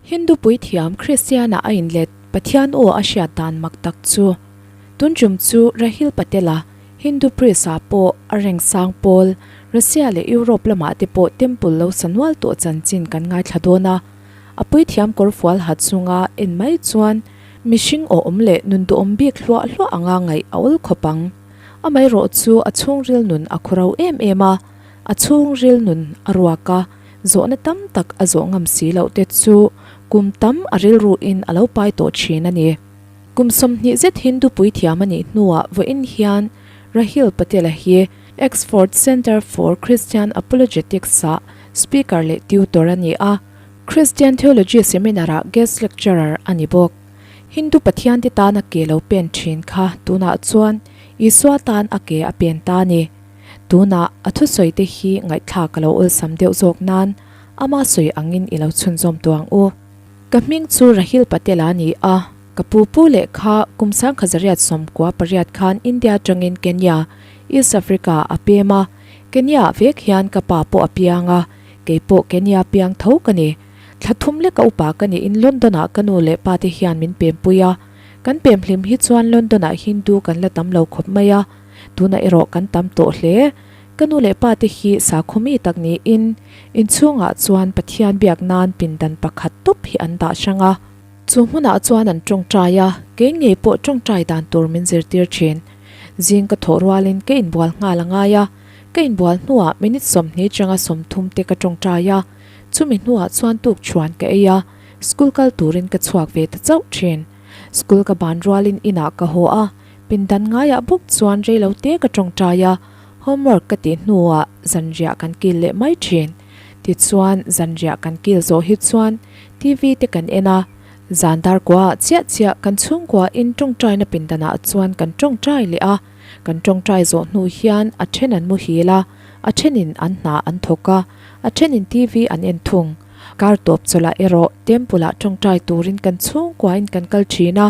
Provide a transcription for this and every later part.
Hindu puithiam Kristian-ah a inlet Pathian aw a hriat dan mak tak chu. Tun tum chu Rahil Patel-a Hindu priest-ah pawh a rank sang pawl Russia leh Europe lamah te pawh temple lo sa nual tawh chanchin kan ngaithla dawn a. A puithiam kawrfual ha chunga en mai chuan mihring aw awm leh nun duhawm bik hluah hluah anga ngaih a awl khawp ang. Amaherawh chu a chhungril nun a khawro em em a, a chhungril nun a ruak a, zawhna tam tak a zawh ngam si loh te chu kum tam a rilru in a lo pai tawh thin a ni. Kum 20 zet Hindu puithiam a nih hnuah vawiin hian Rahil Patel-a hi Oxford Centre for Christian Apologetics-ah speaker leh tutor a ni a, Christian Theology Seminar-ah guest lecturer a ni bawk. Hindu pathian te tan a ke lo pen thin kha tunah chuan Isua tan a ke a pen ta a ni. Tunah a thusawi te hi ngaihthlak a lo awlsam deuh zawk nan ama sawi angin i lo chhunzawm tuang u. Ka hming chu Rahil Patel a ni a, ka pu pu leh kha kum 1998 khan India atangin Kenya, East Africa a pem a, Kenya ah vek hian ka pa pawh a piang a, kei pawh Kenya piang tho ka ni. Thla thum leka upa ka niin London ah ka nu leh pa te hian min pempui a, kan pem hlim hi chuan London ah Hindu kan la tam lo khawp mai a, tunah erawh kan tam tawh hle. Ka nu leh pa te hi sakhaw mi tak niin inchhungah chuan Pathian biak nan pindan pakhat tawp hi an dah hrang a. Chu hmunah chuan an tawngtai a, kei ngei pawh tawngtai dan tur min zirtir thin. Zing ka thawh rualin ka inbual nghal a ngai a, ka inbual hnuah minute 20 changa 30 te ka tawngtai a, chumi hnuah chuan tuk chhuan ka ei a, school kal turin ka chhuak ve ta chauh thin. School ka ban rualin inah ka haw a, pindan ngaiah bawk chuan reilo te ka tawngtai a, homework ka tih hnuah zanriah kan kil leh mai thin. Tichuan zanriah kan kil zawh hi chuan TV te kan en a, zan dar kuaah chiah chiah kan chhungkua in tawngtaina pindanah chuan kan tawngtai leh a, kan tawngtai zawh hnu hian a then an muhil a, a thenin an hna an thawk a, a thenin TV an en thung. Kar tawp chawlhah erawh temple ah tawngtai turin kan chhungkua in kan kal thin a,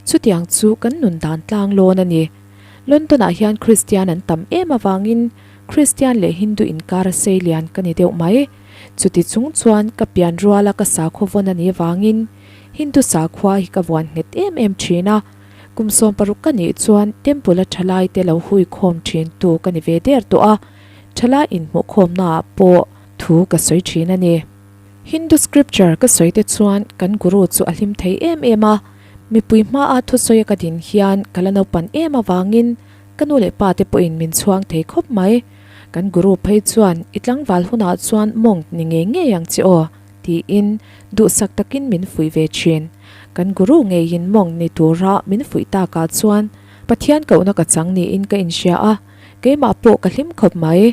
chutiang chu kan nun dan tlang lawn a ni. London ah hian Kristian an tam em avangin Kristian leh Hindu inkar a sei lian ka ni deuh mai. Chuti chung chuan ka pian ruala ka sakhua vawn a nih avangin Hindu sakhua hi ka vuan nghet em em thin a. Kum 16 ka nih chuan temple a thalai te lo hui khawm thin tu ka ni ve der tawh a, thalai inhmuhkhawmnaah pawh thu ka sawi thin a ni. Hindu scripture ka sawi te chuan kan guru chu a hlim thei em em a, mipui hmaa thusawi a ka din hian ka la naupan em avangin ka nu leh pa te pawhin min chhuang thei khawp mai. Kan guru phei chuan i tlangval hunah chuan monk ni ngei ngei ang che aw tiin duhsak takin min fuih ve thin. Kan guru ngeiin monk ni tura min fuih takah chuan Pathian kohna ka chang niin ka inhria a, keimah pawh ka hlim khawp mai.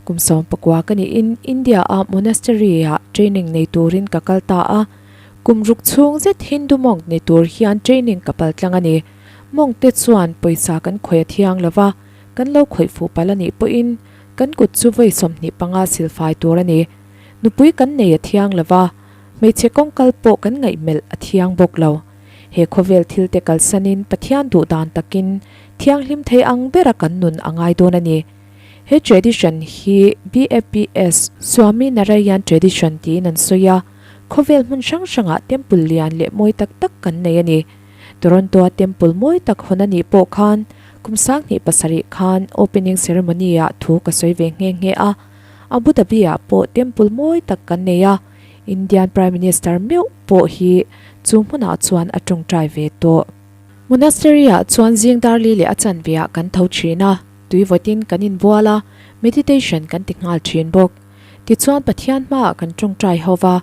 Kum 19 ka niin India-a monastery-ah training nei turin ka kal ta a. Kum ruk chhung zet Hindu monk ni tur hian training ka pal tlang a ni. Monk te chuan pawisa kan khawih a thiang lo va, kan lo khawih fuh palh a nih pawhin kan kut chu vawi 25 silfai tur a ni. Nupui kan nei a thiang lo va, hmeichhe kawngkal pawh kan ngaihmelh a thiang bawk lo. He khawvel thil te kalsanin Pathian duh dan takin thianghlim thei ang bera kan nun a ngai dawn a ni. He tradition hi BAPS Swami Narayan Tradition tiin an sawi a, khawvel hmun hrang hrangah temple lian leh mawi tak tak kan nei a ni. Toronto-a temple mawi tak hawn a nih pawh khan kum 2007 khan opening ceremony-ah thu ka sawi ve nghe nghe a, Abu Dhabi-ah pawh temple mawi tak kan nei a, Indian Prime Minister meuh pawh hi chu hmunah chuan a tawngtai ve tawh. Monastery-ah chuan zing dar li leh a chanveah kan tho thin a. Tui vawtin kan inbual a, meditation kan ti nghal thin bawk. Tichuan Pathian hmaah kan tawngtai ho va,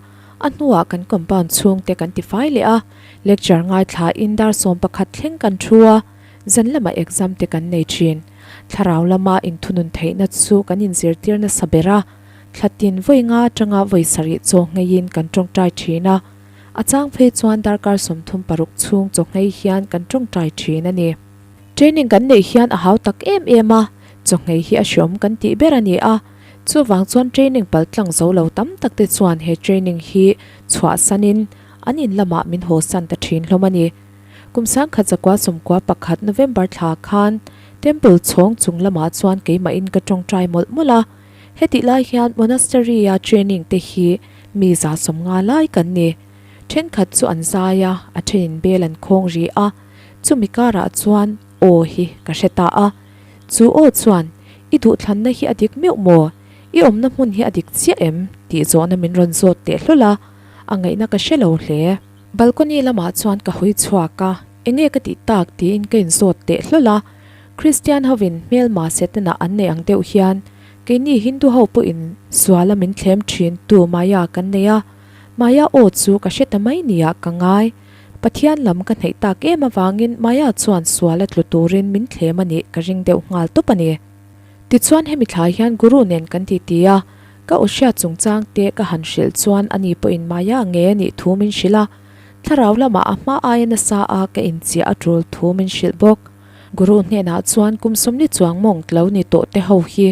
a hnuah kan compound chhung te kan tifai leh a, lecture ngaithla in dar 11 thleng kan thu a, zan lamah exam te kan nei thin. Thlarau lama inthunun theihna chu kan inzirtir nasa ber a, thla tin vawi nga atanga vawi sarih chaw ngheiin kan tawngtai thin a, a chang phei chuan darkar 36 chhung chaw nghei hian kan tawngtai thin a ni. Training kan neih hian a hau tak em em a, chawhngei hi a hreawm kan tih ber a ni a, chuvang chuan training pal tlang zo lo tam tak te chuan he training hi chhuah sanin an in lamah min haw san ta thin hlawm a ni. Kum 1991 November thla khan Temple chhawng chung lamah chuan keimahin ka tawngtai mawlh mawlh a, hetih lai hian monastery-a training te hi mi 150 lai kan ni. Thenkhat chu an zai a, a thenin bel an khawng ri a, chumi karah chuan aw hi ka hre ta a. Chu aw chuan, I duhthlanna hi a dik meuh maw? I awmna hmun hi a dik chiah em? tih zawhna min rawn zawt teh hlawl a, a ngaihna ka hre lo hle. Balcony lamah chuan ka hawi chhuak a, enge ka tih tak tiin ka inzawt teh hlawl a, Kristian hovin hmelma Setana an nei ang deuh hian keini Hindu ho pawhin suala min thlem thin tu Maya kan nei a, Maya aw chu ka hre ta mai nia ka ngai. Pathian lam ka hnaih tak em avangin Maya chuan suala tlu turin min thlem a nih ka ring deuh nghal tawp a ni. Tichuan hemi thlai hian Guru nen kan titi a, ka aw hriat chungchang te ka han hrilh chuan ani pawhin Maya nge a nih thu min hrilh a, thlarau lamah a hma aia nasa a ka inchiah a tul thu min hrilh bawk. Guru hnenah chuan kum sawmli chuang mawng tlo ni tawh te ho hi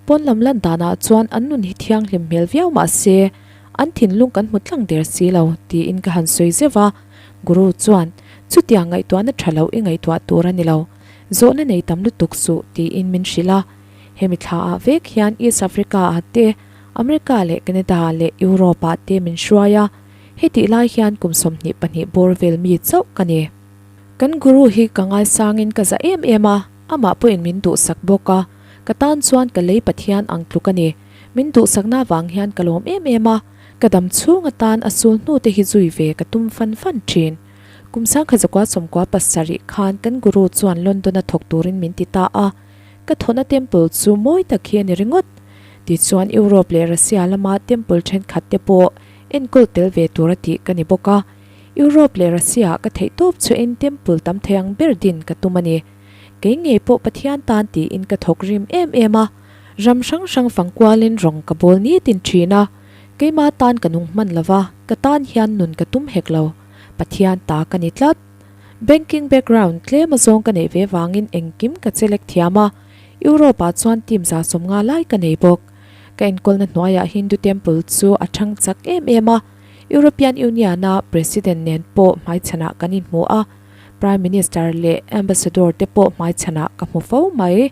pawn lam lan danah chuan an nun hi thianghlim hmel viau mah se an thinlung kan hmu tlang der si lo tiin ka han sawi zeuh a, Guru chuan chutiang ngaihtuahna tha lo i ngaihtuah tur a ni lo. Zawhna nei tam lutuk suh tiin min hrilh a, hemi thla ah vek hian East Africa ah te, America leh Canada leh Europe ah te min hruai a, hetih lai hian kum 22 bawr vel mi chauh ka ni. Kan guru hi ka ngaisangin ka za em em a, amah pawhin min duhsak bawk a, ka tan chuan ka lei Pathian ang tluk a ni. Min duhsakna vang hian ka lawm em em a, ka dam chhung atan a sul hnu te hi zui ve ka tum fan fan thin. Kum sangkha zakua 97 khan kan guru chuan London a thawk turin min ti ta a, ka thawhna temple chu mawi tak hi a ni ringawt. Tichuan Europe leh Russia lama temple thenkhat te pawh enkawl tel ve tur a tih ka ni bawk a. Europe leh Russia ah ka theih tawp chhuahin temple tam thei ang ber din ka tum a ni. Kei ngei pawh Pathian tan tiin ka thawk rim em em a, ram hrang hrang fang kualin rawng ka bawl nitin thin a. Keima tan ka nung hman lova, ka tan hian nun ka tum hek lo. Pathian ta ka ni tlat. Banking background tlem azawng ka neih ve vangin engkim ka chelek thiam a, Europe ah chuan team 150 lai ka nei bawk. Ka enkawlna hnuaiah Hindu temple chu a thang chak em em a, European Union a President nen pawh hmaichhanah kan inhmu a, Prime Minister leh Ambassador te pawh hmaichhanah ka hmu fo mai.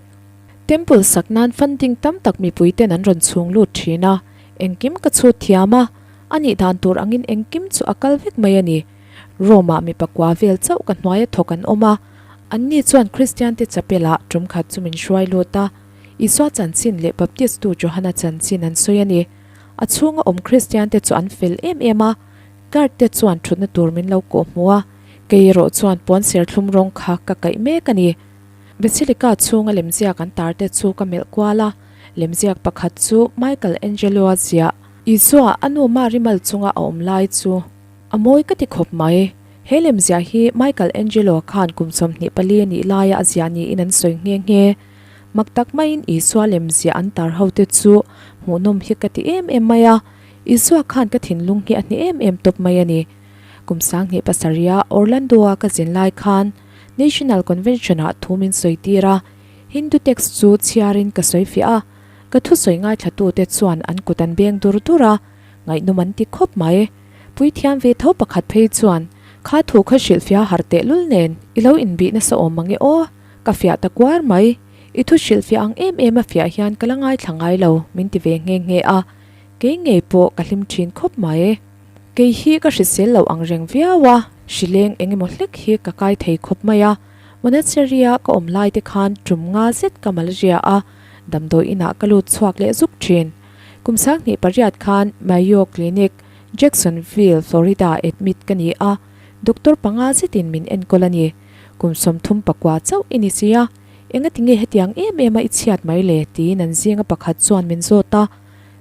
Temple sak nan funding tam tak mipui ten an rawn chhung lut thin a, engkim ka chhut thiam a, A nih dan tur angin engkim chu a kal vek mai a ni. Rome-ah mipa kua vel chauh ka hnuaia thawk an awm a, anni chuan Kristiante chapel-ah tum khat chu min hruai lut a, Isua chanchin leh Baptistu Johana chanchin an sawi a ni. A chhunga awm Kristiante chu an fel em em a, guard te chuan thutna tur min lo kawh hmu a, kei erawh chuan puan serthlum rawng kha ka kaih mek a ni. Basilica chhunga lemziak an tar te chu ka melh kual a, lemziak pakhat chu Michael Angelo-a ziah, Isua a nu Mari mal chunga a awm lai chu a mawi ka ti khawp mai. He lemziah hi Michael Angelo khan kum 24 a nih laia a ziah niin an sawi nghe nghe. Mak tak maiin Isua lemziah an tar ho te chu hmuhnawm hi ka ti em em mai a, Isua khan ka thinlung hi a hne em em tawp mai a ni. Kum 2007 a Orlando-a ka zin lai khan National Convention-ah thu min sawi tir a, Hindu text chu chhiarin ka sawi fiah a, Ka thusawi ngaithlatute chuan an kut an beng dur dur a, ngaihnawm an ti khawp mai. Puithiam ve tho pakhat phei chuan, Kha thu kha hrilhfiah har tehlul nen i lo inbih nasa awm mang e aw, ka fiah ta kuar mai. I thu hrilhfiah ang em em a fiah hian ka la ngaithla ngai lo, min ti ve nghe nghe a. Kei ngei pawh ka hlim thin khawp mai. Kei hi ka hrisel lo ang reng viau a, hrileng eng emaw hlek hi ka kai thei khawp mai a. Monastery-a ka awm lai te khan tum nga zet ka malaria a, Damdawi inah ka lut chhuak leh zuk thin. Kum 2008 khan Mayo Clinic, Jacksonville, Florida admit ka ni a, doctor panga zetin min enkawl a ni. Kum 39 chauh i ni si a, engati nge hetiang em em a i chhiat mai le? tiin an zinga pakhat chuan min zawt a.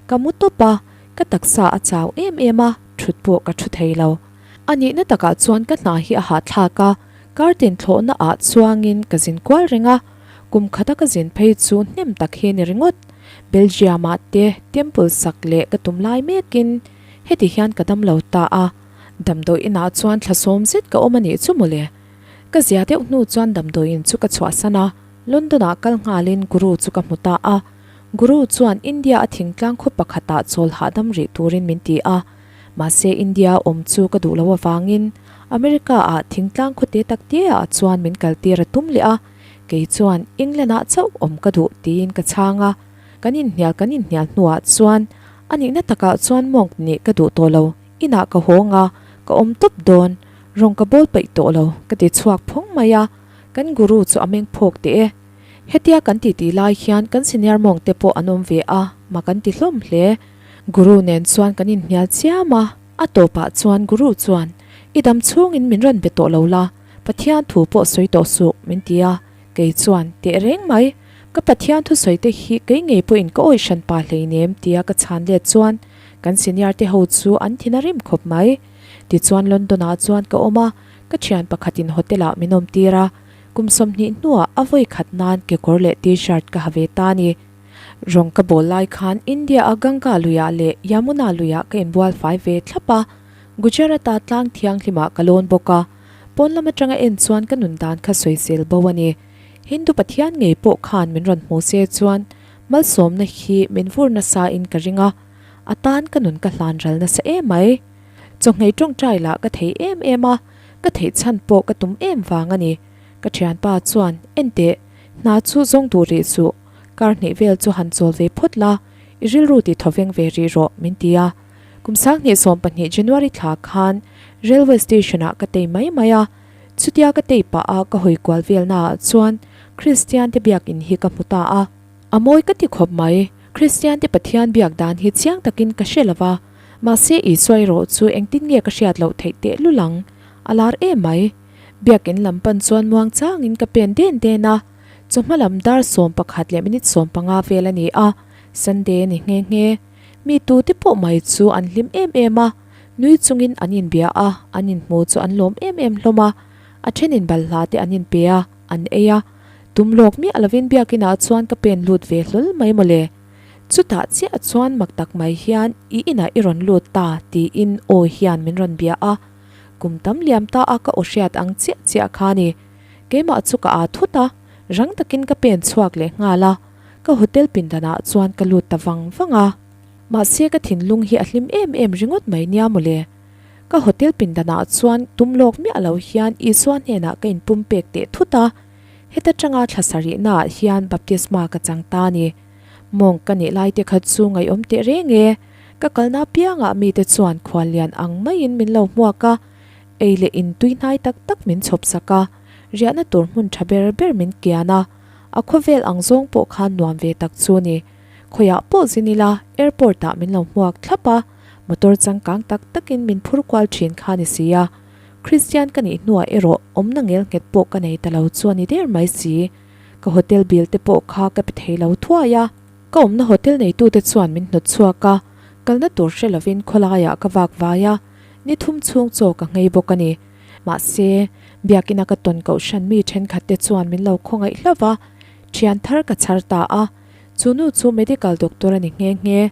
Ka mu tawp a, ka taksa a chau em em a, thut pawh ka thu thei lo. A nihna takah chuan ka hna hi a hahthlak a, Kartin thlawhna ah chuangin ka zin kual reng a, kum khata ka zin phei chu hnem tak hi a ni ringawt. Belgium ah te temple sak leh ka tum lai mekin heti hian ka dam lo ta a, damdawi inah chuan thla sawm zet ka awm a nih chu mawle. Ka zia deuh hnu chuan damdawiin chu ka chhuahsan a, London ah kal nghalin Guru chu ka hmu ta a. Guru chuan India a thingtlang khaw pakhatah chawl hahdam rih turin min ti a. Mahse India awm chu ka duh lo avangin America ah thingtlang khawte tak te ah chuan min kal tir a tum leh a, kei chuan England ah chauh awm ka duh tiin ka chhang a, kan inhnial kan inhnial hnuah chuan a nihna takah chuan monk nih ka duh tawh lo, inah ka hawng a, Ka awm tawp dawn, rawng ka bawl paih tawh lo, ka ti chhuak phawng mai a, kan guru chu a meng phawk teh e. Hetia kan titi lai hian kan senior mawng te pawh an awm ve a, ma kan ti hlawm hle. Guru nen chuan kan inhnial chiam a, a tawpah chuan guru chuan, I dam chhungin min rawn be tawh lo la, Pathian thu pawh sawi tawh suh, min ti a, kei chuan, Teh reng mai, ka Pathian thusawi te hi kei ngei pawhin ka awih hran pa hleinem, tia ka chhan let chuan kan senior te ho chu an thin a rim khawp mai. Tichuan London ah chuan ka awm a, ka thian pakhatin hotel ah min awm tir a, kum 20 hnuah a vawi khat nan kekawr leh t-shirt ka ha ve ta a ni. Rawng ka bawl lai khan India a Ganga luiah leh Yamuna luiah ka inbual fai ve thlap a, Gujarat-a tlang thianghlimah ka lawn bawk a, pawn lam atanga en chuan ka nun dan kha sawisel bo a ni. Hindu Pathian ngei pawh khan min rawn hmu se chuan malsawmna hi min vur nasa in ka ring a, a tan ka nun ka hlan ral nasa em mai. Chawhmeh tawngtai lah ka thei em em a, ka theih chhan pawh ka tum em vang a ni. Ka thianpa chuan, Enteh, hna chu zawng duh rih suh, kar hnih vel chu han chawl ve phawt la, i rilru ti thawveng ve rih rawh, min ti a. Kum 2020 January thla khan Railway Station ah ka tei mai mai a, chutia ka tei pah a ka hawi kual vel naah chuan Kristian te biakin hi ka hmu ta a. A mawi ka ti khawp mai, Kristian te Pathian biak dan hi chiang takin ka hre lo va, mahse Isua erawh chu engtin nge ka hriat loh theih tehlul ang, a lar em mai. Biakin lam pan chuan muang changin ka pen den den a, chawhma lam dar 11 leh minute 15 vel a ni a, Sunday a ni nghe nghe. Mi tute pawh mai chu an hlim em em a, nui chungin an inbia a, an inhmu chu an lawm em em hlawm a, a thenin balhla te an inpe a, an ei a, tum lawk miah lovin biakinah chuan ka pen lut ve hlawl mai mawle. Chutah chiah chuan mak tak mai hian i inah i rawn lut ta tiin aw hian min rawn bia a, kum tam liam ta a ka aw hriat ang chiah chiah kha ni. Keimah chu ka aa thut a, rang takin ka pen chhuak leh nghal a. Ka hotel pindanah chuan ka lut ta vang vang a. Mahse ka thinlung hi a hlim em em ringawt mai nia mawle. Ka hotel pindanah chuan tum lawk miah lo hian Isua hnenah ka inpum pek teh thut a. Heta tanga thla sarihnaah hian baptisma ka chang ta a ni. Monk ka nih lai te kha chu ngaihawm teh reng e. Ka kalna piangah mite chuan khuallian ang maiin min lo hmuak a, ei leh in tui hnai tak tak min chhawp sak a, riahna tur hmun tha ber ber min kian a. A khawvel ang zawng pawh khan nuam ve tak chu ni. Khawiah pawh zin ila airport ah min lo hmuak thlap a, motor changkang tak takin min phur kual thin kha ni si a. Christian ka nih hnuah erawh awmna ngel nghet pawh ka nei ta lo chu a ni der mai si. Ka hotel bill te pawh kha ka pe thei lo thuai a. Ka awmna hotel neitute chuan min hnawt chhuak a, kalna tur hre lovin khawlaiah ka vak vai a, ni thum chhung chaw ka nghei bawk a ni. Mahse, biakina ka tawn kohhran mi thenkhatte chuan min lo khawngaih hlauh va, thian thar ka chhar ta a. Chu nu chu medical doctor a ni nghe nghe.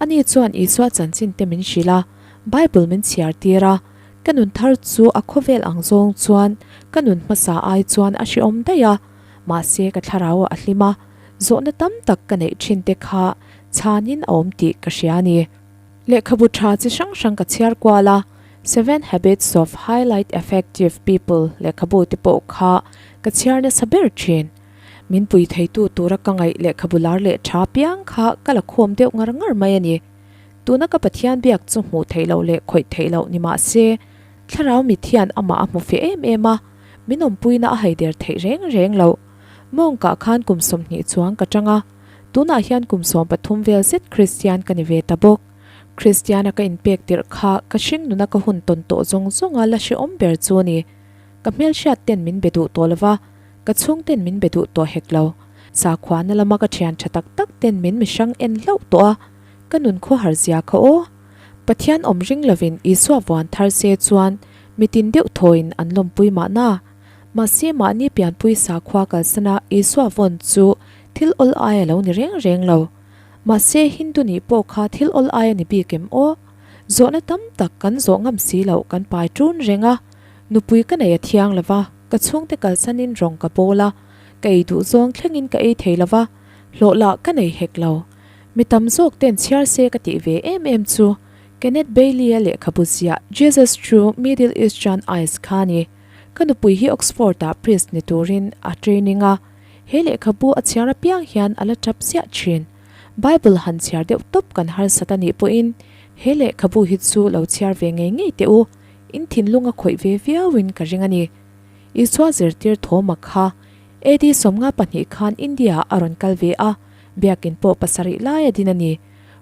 Ani chuan Isua chanchin te min hrilh a, Bible min chhiar tir a. Ka nun thar chu a khawvel ang zawng chuan ka nun hmasa ai chuan a hrehawm daih a. Mahse, ka thlarau a hlim a, zawhna tam tak ka neih thin te kha chhanin a awm tih ka hria a ni. Lehkhabu tha chi hrang hrang ka chhiar kual a, Seven Habits of Highlight Effective People lehkhabu te pawh kha ka chhiar nasa ber thin. Min pui theitu tura ka ngaih lehkhabu lar leh tha piang kha ka la khawm deuh ngar ngar mai a ni. Tuna ka Pathian biak chu hmuh theih loh leh khawih theih loh ni mah se, thlarau mit hian amah a hmu feh em em a, min awmpuina a haider theih reng reng loh. Mawngkah khan kum 20 chuang ka tang a, tunah hian kum 13 vel zet Kristian ka ni ve ta bawk. Kristiana ka inpek tirh kha ka hring nuna ka hun tawn tawh zawng zawnga la hrehawm ber chu a ni. Ka hmelhriat ten min be duh tawh lova, ka chhung ten min be duh tawh hek lo. Sakhuana lama ka thian tha tak tak ten min mihrang en hlauh tawh a, ka nun khuahar zia kha aw. Pathian awm ring lovin Isua vuan thar se chuan mitin deuh thawiin an lawmpui mahna. Mahse mahni pianpui sakhua kalsana Isua vawn chu thil awl ai a lo ni reng reng lo. Mahse Hindu nih pawh kha thil awl ai a ni bik em aw? Zawhna tam tak kan zawh ngam si loh kan pai ṭun reng a. Nupui ka nei a thiang lo va, ka chhungte kalsanin rawng ka bawl a, ka ei duh zawng thlengin ka ei thei lo va, hlawh lah ka nei hek lo. Mi tam zawk ten chhiar se ka tih ve em em chu Kenneth Bailey-a lehkhabu ziah Jesus Through Middle Eastern Eyes kha a ni. Ka nupui hi Oxford-ah priest ni turin a training a. He lehkhabu a chhiar apiang hian a la tap ziah thin. Bible han chhiar deuh tawp kan harsat a nih pawhin he lehkhabu hi chu lo chhiar ve ngei ngei teh u. In thinlung a khawih ve viauin ka ring a ni. Isua zirtir Thoma kha AD 52 khan India-ah a rawn kal ve a, biakin pawh pasarih lai a din a ni.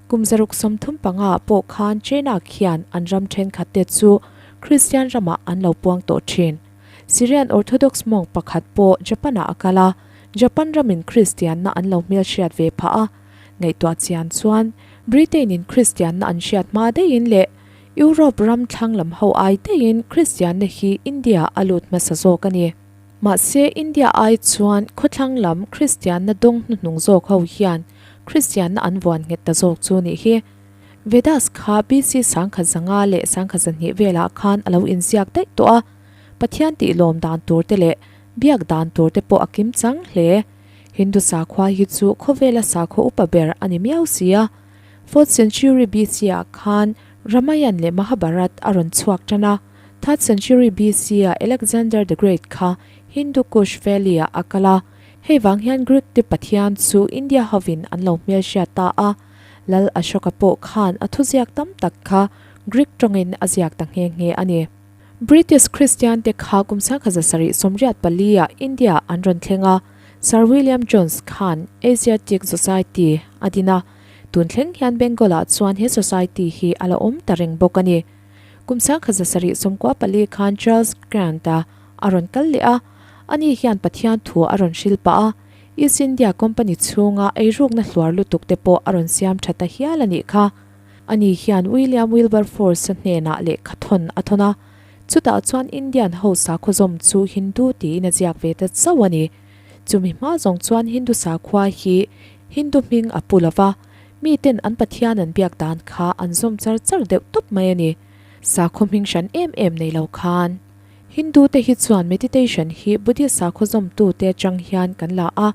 Kum 635 ah pawh khan China khian an ram thenkhat te chu Kristian ramah an lo puang tawh thin. Syrian Orthodox monk pakhat pawh Japan-ah a kal a, Japan ramin Kristianna an lo hmelhriat ve phah a. Ngaihtuah chian chuan Britain-in Kristianna an hriat hma daihin leh Europe ram thlang lam ho ai daihin Kristianna hi India a lut hmasa zawk a ni. Mahse, India ai chuan khawthlang lam Kristianna dawng hnuhnung zawk ho hian Kristianna an vuan nghet ta zawk chu nih hi. Vedas kha BC 1500 leh 1200 velah khan a lo inziak daih tawh a, Pathian tihlawm dan tur te leh biak dan tur te pawh a kim chang hle. Hindu sakhua hi chu khawvela sakhaw upa ber a ni miau si a. Fourth century BC-ah khan Ramayan leh Mahabharat a rawn chhuak tan a, Third century BC-ah Alexander the Great kha Hindu Kush Valley-ah a kal a, hei vang hian Greek te pathian chu India hovin an lo hmelhriat ta a, Lal Ashoka pawh khan a thuziak tam tak kha Greek tawngin a ziak ta nghe nghe a ni. British Christian te kha kum 1784 ah India an rawn thleng a, Sir William Jones khan Asiatic Society a din a, tun thleng hian Bengal ah chuan he society hi a la awm ta reng bawk a ni. Kum 1794 khan Charles Grant a a rawn kal leh a, ani hian Pathian thu a rawn hril pah a, East India Company chhunga eirukna hluar lutuk te pawh a rawn siam tha ta hial a nih kha. Ani hian William Wilberforce-a hnenah lehkha thawn a thawn a, chutah chuan Indian ho sakhaw zawm chu Hindu tiin a ziak ve ta chauh a ni. Chumi hma zawng chuan Hindu sakhua hi Hindu hming a pu lo va, miten an Pathian an biak dan kha an zawm char char deuh tawp mai a ni. Sakhaw hming hran em em nei lo khan. Hindu te hi chuan meditation hi Buddhist sakhaw zawmtute atang hian kan la a,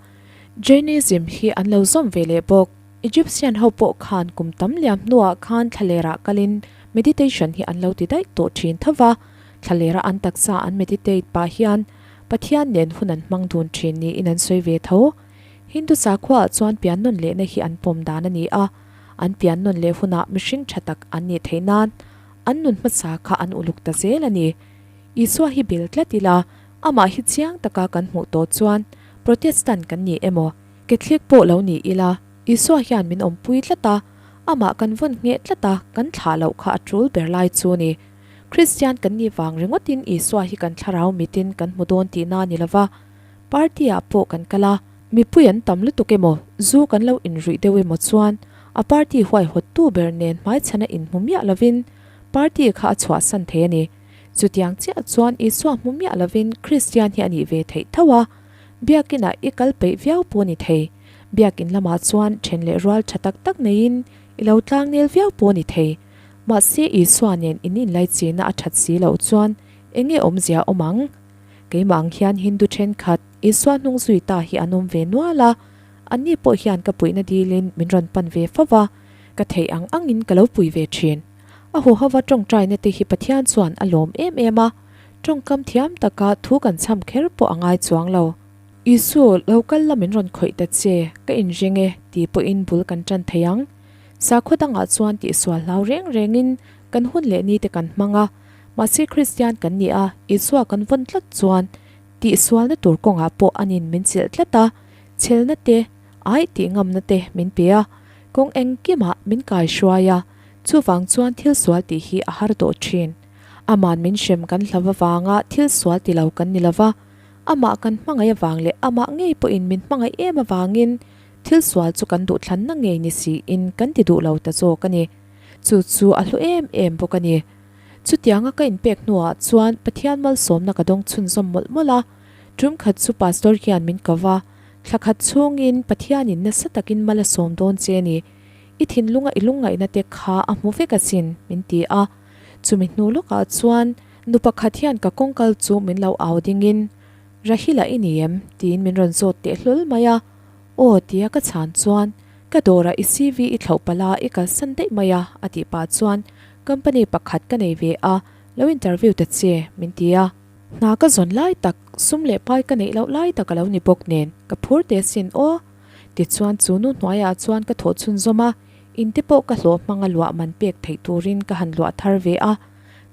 Jainism hi an lo zawm ve leh bawk. Egyptian ho pawh khan kum tam liam hnuah khan thlalerah kalin meditation hi an lo ti daih tawh thin tho va, thlalera an taksa an meditate pah hian Pathian nen hun an hmang dun thin niin an sawi ve tho. Hindu sakhuaah chuan pian nawn lehna hi an pawm dan a ni a, an pian nawn leh hunah mihring tha tak an nih theih nan an nun hmasa kha an uluk ta zel a ni. Isua hi bel tlat ila, amah hi chiang taka kan hmuh tawh chuan Protestant kan ni emaw, Catholic pawh lo ni ila, Isua hian min awmpui tlat a, amah kan vawn ngheh tlat a, kan thlah loh kha a tul ber lai chu ni. Kristian kan nih vang ringawtin Isua hi kan thlarau mitin kan hmu dawn tihna a ni lova, party-ah pawh kan kal a, mipui an tam lutuk emaw, zu kan lo inruih deuh emaw chuan a party huaihawttu ber nen hmaichhana inhmu miah lovin party kha a chhuahsan thei a ni. Chutiang chiah chuan Isua hmu miah lovin Kristian hi a nih ve theih tho a, Biakinah i kal peih viau pawh a ni thei. Biakin lamah chuan then leh rual tha tak tak neiin i lo tlangnel viau pawh a ni thei. Mahse Isua nen in inlaichihna a that si loh chuan eng nge awmzia awm ang? Keimah ang hian Hindu thenkhat Isua hnung zui ta hi an awm ve nual a, anni pawh hian ka puihna dilin min rawn pan ve fo va, ka theih ang angin ka lo pui ve thin. A huhova tawngtaina te hi Pathian chuan a lawm em em a, Tawngkam thiam taka thu kan chham kher pawh a ngai chuang lo. Isu, lo kal la min rawn khawih ta che, ka inring e, ti pawhin bul kan tan thei ang. Sakhaw dangah chuan tihsual hlau reng rengin kan hun leh nite kan hmang a, mahse Kristian kan ni a, Isua kan vawn tlat chuan tihsualna tur kawngah pawh anin min chilh tlat a, chhelna te, aih tih ngamna te min pe a, kawng engkimah min kaihruai a, chuvang chuan thil sual tih hi a har tawh thin. Aman min hrem kan hlauh avanga thil sual ti lo kan ni lova, amah kan hmangaih avang leh amah ngei pawhin min hmangaih em avangin thil sual chu kan duhthlanna ngei ni siin kan ti duh lo ta zawk a ni. Chu chu a hlu em em bawk a ni. Chutianga ka inpek hnuah chuan Pathian malsawmna ka dawng chhunzawm mawlh mawlh a. Tum khat chu Pastor hian min ko va, Thla khat chhungin Pathianin nasa takin mal a sawm dawn che a ni. I thinlunga i lungngaihna te kha a hmu vek asin, min ti a. Chumi hnu lawkah chuan nu pakhat hian ka kawngkal chu min lo au dingin, Rahila i ni em? tiin min rawn zawt teh hlawl mai a. Aw tia ka chhan chuan, Ka dawrah i CV i thlauh palh a, i kalsan daih mai a, a tih pah chuan, Company pakhat ka nei ve a, lo interview ta che, min ti a. Hna ka zawn lai tak, sum leh pai ka neih loh lai tak a lo ni bawk nen, ka phur teh asin aw. Tichuan chu nu hnuaiah chuan ka thawh chhunzawm a, In te pawh ka hlawh hmanga luah man pek theih turin ka han luah thar ve a.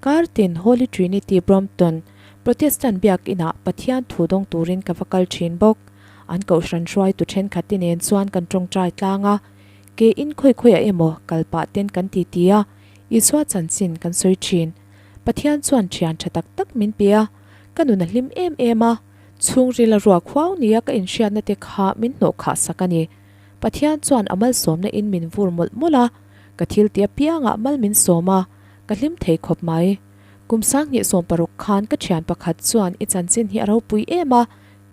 Kar tin Holy Trinity Brompton Protestant biakinah Pathian thu dawng turin ka va kal thin bawk. An kohhran hruaitu thenkhat te nen chuan kan tawngtai tlang a, ke in khawi khawiah emaw kal pah ten kan titi a, Isua chanchin kan sawi thin. Pathian chuan thian tha tak tak min pe a, ka nun a hlim em em a, chhungril a ruak huau nia ka inhriatna te kha min hnawh khah sak a ni. Pathian chuan a malsawmna in min vur mawlh mawlh a, ka thil ti apiangah mal min sawm a, ka hlim thei khawp mai. Kum sanghnih 16 khan ka thian pakhat chuan i chanchin hi a ropui em a,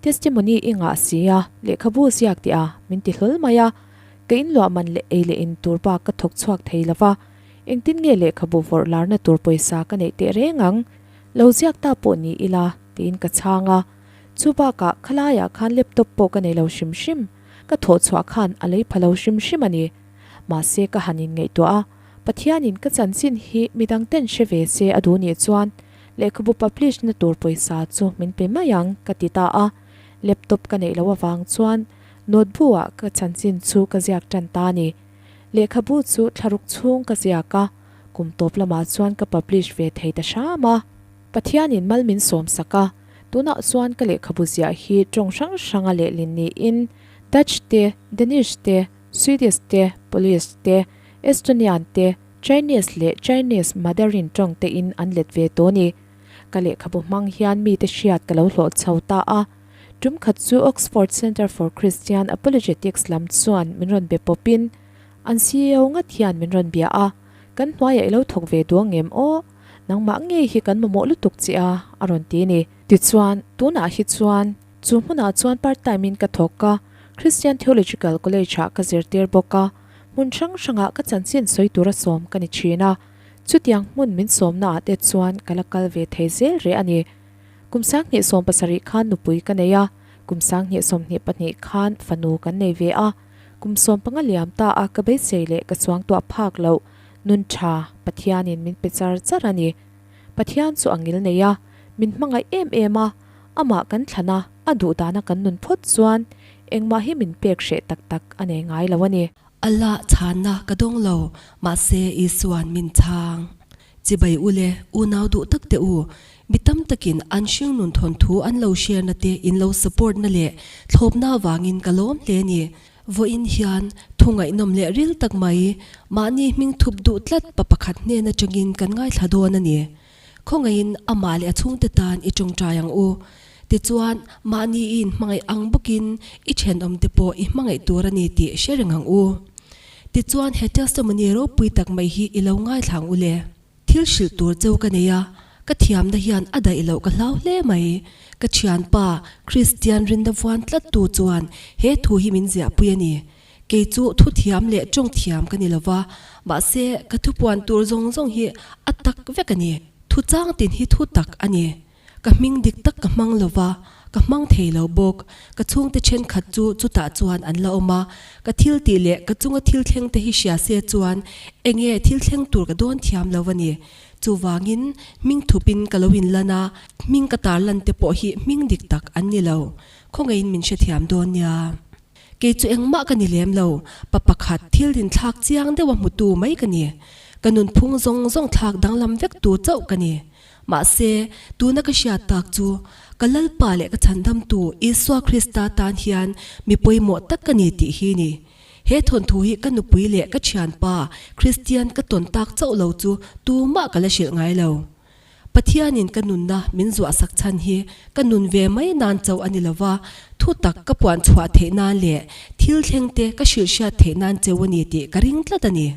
testimony i ngah si a, lehkhabu ziak tih a, min ti hlawl mai a. Ka inluah man leh ei leh in tur bak ka thawk chhuak thei lo va, engtin nge lehkhabu vawrh larna tur pawisa ka neih teh reng ang? Lo ziak ta pawh ni ila, tiin ka chhang a. Chu bakah khalaiah khan laptop pawh ka nei lo hrim hrim, ka thawh chhuah khan a lei pha lo hrim hrim a ni. Mahse ka han inngaihtuah a, Pathianin ka chanchin hi midang ten hre ve se a duh nih chuan lehkhabu publish na tur pawisa chu min pe mai ang ka ti ta a. Laptop ka neih loh avang chuan notebook ah ka chanchin chu ka ziak tan ta a ni. Lehkhabu chu thlaruk chhung ka ziak a, kum tawp lamah chuan ka publish ve thei ta hram a. Pathianin mal min sawm sak a, tunah chuan ka lehkhabu ziah hi tawng hrang hranga lehlin niin Dutch te, Danish te, Swedish te, Polish te, Estonian te, Chinese leh Chinese Madarin tawng te in an let ve tawh ni. Ka lehkhabu hmang hian mite hriat ka lo hlawh chho ta a. Tum khat chu Oxford Centre for Christian Apologetics lam chuan min rawn be pawpin an CEO ngat hian min rawn bia a, Kan hnuaiah i lo thawk ve duang em aw? Nangmah ngei hi kan mamawh lutuk che a, a rawn ti ni. Tichuan, tunah hi chuan chu hmunah chuan part time in ka thawk a, Christian Theological College ah ka zirtir bawk a. Hmun hrang hrangah ka chanchin sawi tura sawm ka ni thin a, chutiang hmun min sawmnaah te chuan ka la kal ve thei zel reh a ni. Kum 2017 khan nupui ka nei a, kum 2022 khan fanu kan nei ve a, kum 15 liam ta a ka beisei leh ka chuang tuah phak loh nun tha Pathianin min pe char char a ni. Pathian chu a ngil nei a, min hmangaih em em a, amah kan thlan a, a duhdana kan nun phawt chuan engmah hi min pek hreh tak tak a nei ngai lo a ni. Allah chhanna ka dawng lo, mahse Isua'n min chhang. Chibai u le, unau duh tak te u, mi tam takin an hringnun thawnthu an lo share na te in lo support na leh thlawpna avangin ka lawm hle ni. Vawiin hian thu ngaihnawm leh ril tak mai, mahni hming thup duh tlat pa pakhat hnen atangin kan ngaithla dawn a ni. Khawngaihin amah leh a chhungte tan i tawngtai ang u. Tichuan, mahni i inhmangaih ang bawkin i thenawmte pawh i hmangaih tur a ni tih hre reng ang u. Tichuan, he testimony ropui tak mai hi i lo ngaithla ang u le. Thil hrilh tur cheu ka nei a, ka thiamna hian a daih loh ka hlau hle mai. Ka thianpa, Kristian rinna vuan tlattu chuan he thu hi min ziahpui a ni. Kei chu thu thiam leh tawng thiam ka ni lo va, mahse ka thupuan tur zawng zawng hi a tak vek a ni. Thu chang tin hi thu tak a ni. Ka hming dik tak ka hmang lo va, ka hmang thei lo bawk. Ka chhungte thenkhat chu chutah chuan an la awm a, ka thil tih leh ka chunga thil thleng te hi hria se chuan enge thil thleng tur ka dawn thiam lo a ni. Chuvangin hming thupin ka lo inlan a, hming ka tarlan te pawh hi hming dik tak an ni lo. Khawngaihin min hrethiam dawn nia. Kei chu engmah ka ni lem lo, pa pakhat thil dinthlak chiang deuha hmutu mai ka ni. Ka nunphung zawng zawng thlak danglam vek tu chauh ka ni. Mahse, tuna ka hriat tak chu, ka Lalpa leh ka Chhandamtu Isua Krista tan hian mi pawimawh tak ka ni tih hi ni. He thawnthu hi ka nupui leh ka thianpa Kristian ka tawn tak chauh lo chu tumah ka la hrilh ngai lo. Pathianin ka nunna min zuahsak chhan hi ka nun ve mai nan chauh a ni lo va, thu tak ka puan chhuah theih nan leh thil thlengte ka hrilh hriat theih nan cheu a ni tih ka ring tlat a ni.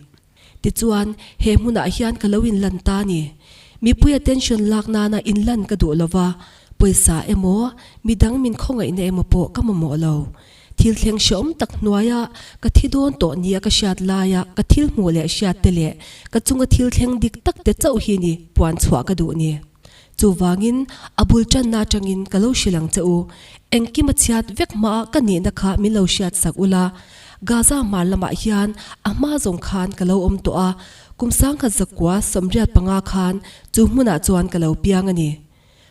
Tichuan, he hmunah hian ka lo inlan ta a ni. Mipui attention lak nana inlan ka duh lo va, pawisa emaw, midang min khawngaihna emaw pawh ka mamawh lo. Thil thleng hrehawm tak hnuaia ka thi dawn tawh nia ka hriat laia ka thil hmuh leh hriat te leh ka chunga thil thleng dik tak te chauh hi ni puan chhuah ka duh ni. Chuvangin a bul tanna atangin ka lo hrilh ang che u. Engkim a chhiat vek hmaa ka nihna kha min lo hriat sak ula. Gaza hmar lamah hian a hma zawng khan ka lo awm tawh a, kum 1985 khan chu hmunah chuan ka lo piang a ni.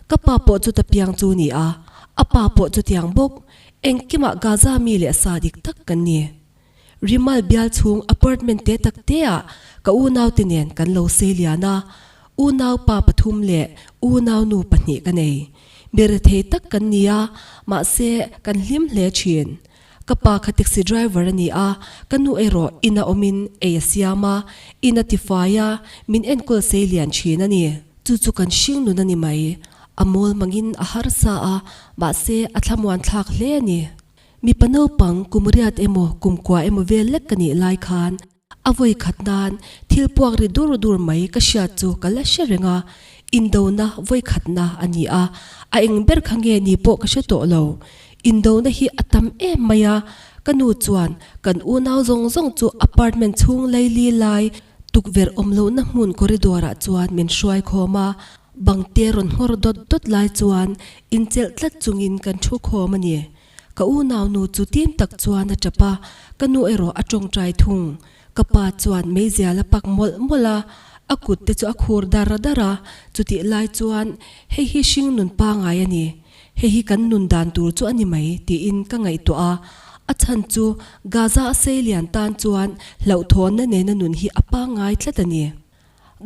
Ka pa pawh chuta piang chu ni a, a pa pawh chutiang bawk. Engkimah Gaza mi leh sa dik tak kan ni. Rimal bial chhung apartment te tak te ah ka unaute nen kan lo sei lian a. Unaupa pathum leh unaunu pahnih ka nei. Mi rethei tak kan ni a, mahse kan hlim hle thin. Ka pa kha taxi driver a ni a, ka nu erawh ina awmin ei a siam a, in a tifai a, min enkawl sei lian thin a ni. Chu chu kan hring nun a ni mai. A mawl mangin a harsa a, mahse a thlamuan thlak hle a ni. Mipa naupang kum riat emaw kum kua emaw vel lek ka nih lai khan a vawi khat nan thil puak ri dur dur mai ka hriat chu ka la hre reng a, indona vawi khatna a ni a, a eng ber kha nge ni pawh ka hre tawh lo. Indona hi a tam em mai a, ka nu chuan kan unau zawng zawng chu apartment chhung laili lai tukverh awm lohna hmun corridor ah chuan min hruai khawm a, bangte rawn nghawr dawt dawt lai chuan inchelh tlat chungin kan thu khawm a ni. Ka unaunu chu tim tak chuan a tap a, ka nu erawh a tawngtai thung. Ka pa chuan meizial a pak mawlh mawlh a, a kut te chu a khur dar dar a, chutih lai chuan hei hi hring nun pangai a ni, hei hi kan nun dan tur chu a ni mai tiin ka ngaihtuah a, a chhan chu Gaza a seilian tan chuan hlauhthawnna nena nun hi a pangai tlat a ni.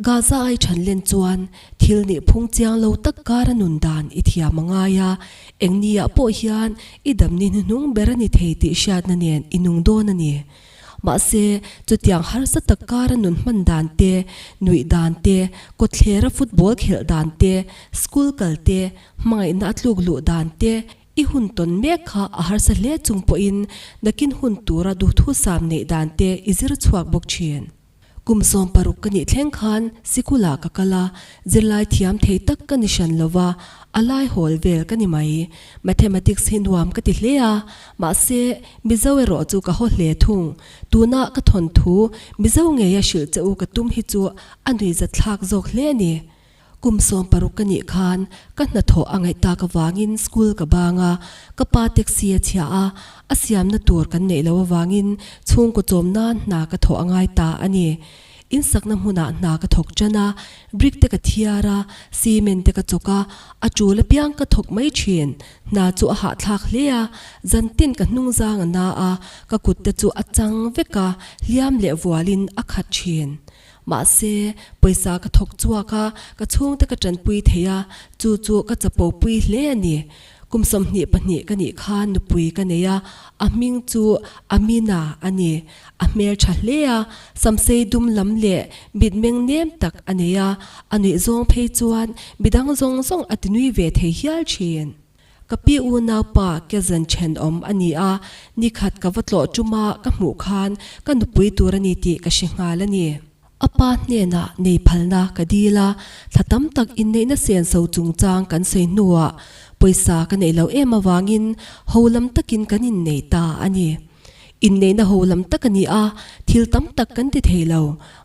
Gaza ai than len chuan thil nih phung chiang lo tak kara nun dan i thiam a ngai a, eng ni ah pawh hian i dam ni hnuhnung ber a ni thei tih hriatna nen i nung dawn a ni. Mahse, chutiang harsa tak kara nun hman dan te, nuih dan te, kawtthlera football khelh dan te, school kal te, hmangaihna a tluk luh dan te, i hun tawn mek kha a harsa hle chung pawhin nakin hun tura duhthusam neih dan te i zir chhuak bawk thin. Kum 16 ka nih thleng khan sikulah ka kal a, zirlai thiam thei tak ka ni hran lo va, a lai hawl vel ka ni mai. Mathematics hi nuam ka ti hle a, mahse Mizo erawh chu ka haw hle thung. Tuna ka thawnthu Mizo ngeia hrilh che u ka tum hi chu a nuihzatthlak zawk hle a ni. Kum 16 ka nih khan ka hnathawh a ngaih tak avangin school ka bang a, ka pa taxi a chhia a, a siamna tur kan neih loh avangin chhungkaw chawm nan hna ka thawh a ngai ta a ni. Insakna hmunah hna ka thawk tan a, brick te ka thiar a, cement te ka chawk a, a tul apiang ka thawk mai thin. Hna chu a hahthlak hle a, zantin ka hnungzang a na a, ka kut te chu a chang vek a, hliam leh vualin a khat thin. Mahse, pawisa ka thawk chhuak a, ka chhungte ka tanpui thei a, chu chu ka chapopui hle a ni. Kum 22 ka nih khan nupui ka nei a, a hming chu Amina a ni. A hmel tha hle a, samsei dum lam leh mitmeng nem tak a nei a, a nuih zawng phei chuan midang zawng zawng a tinui ve thei hial thin. Ka pi unaupa cousin thenawm a ni a, nikhat ka va tlawh tuma ka hmuh khan ka nupui tur a ni tih ka hre nghal a ni. A pa hnenah nei phalna ka dil a, thla tam tak inneihna senso chungchang kan sawi hnuah pawisa ka neih loh em avangin ho lam takin kan innei ta a ni. Inneihna ho lam tak a ni a, thil tam tak kan ti thei lo,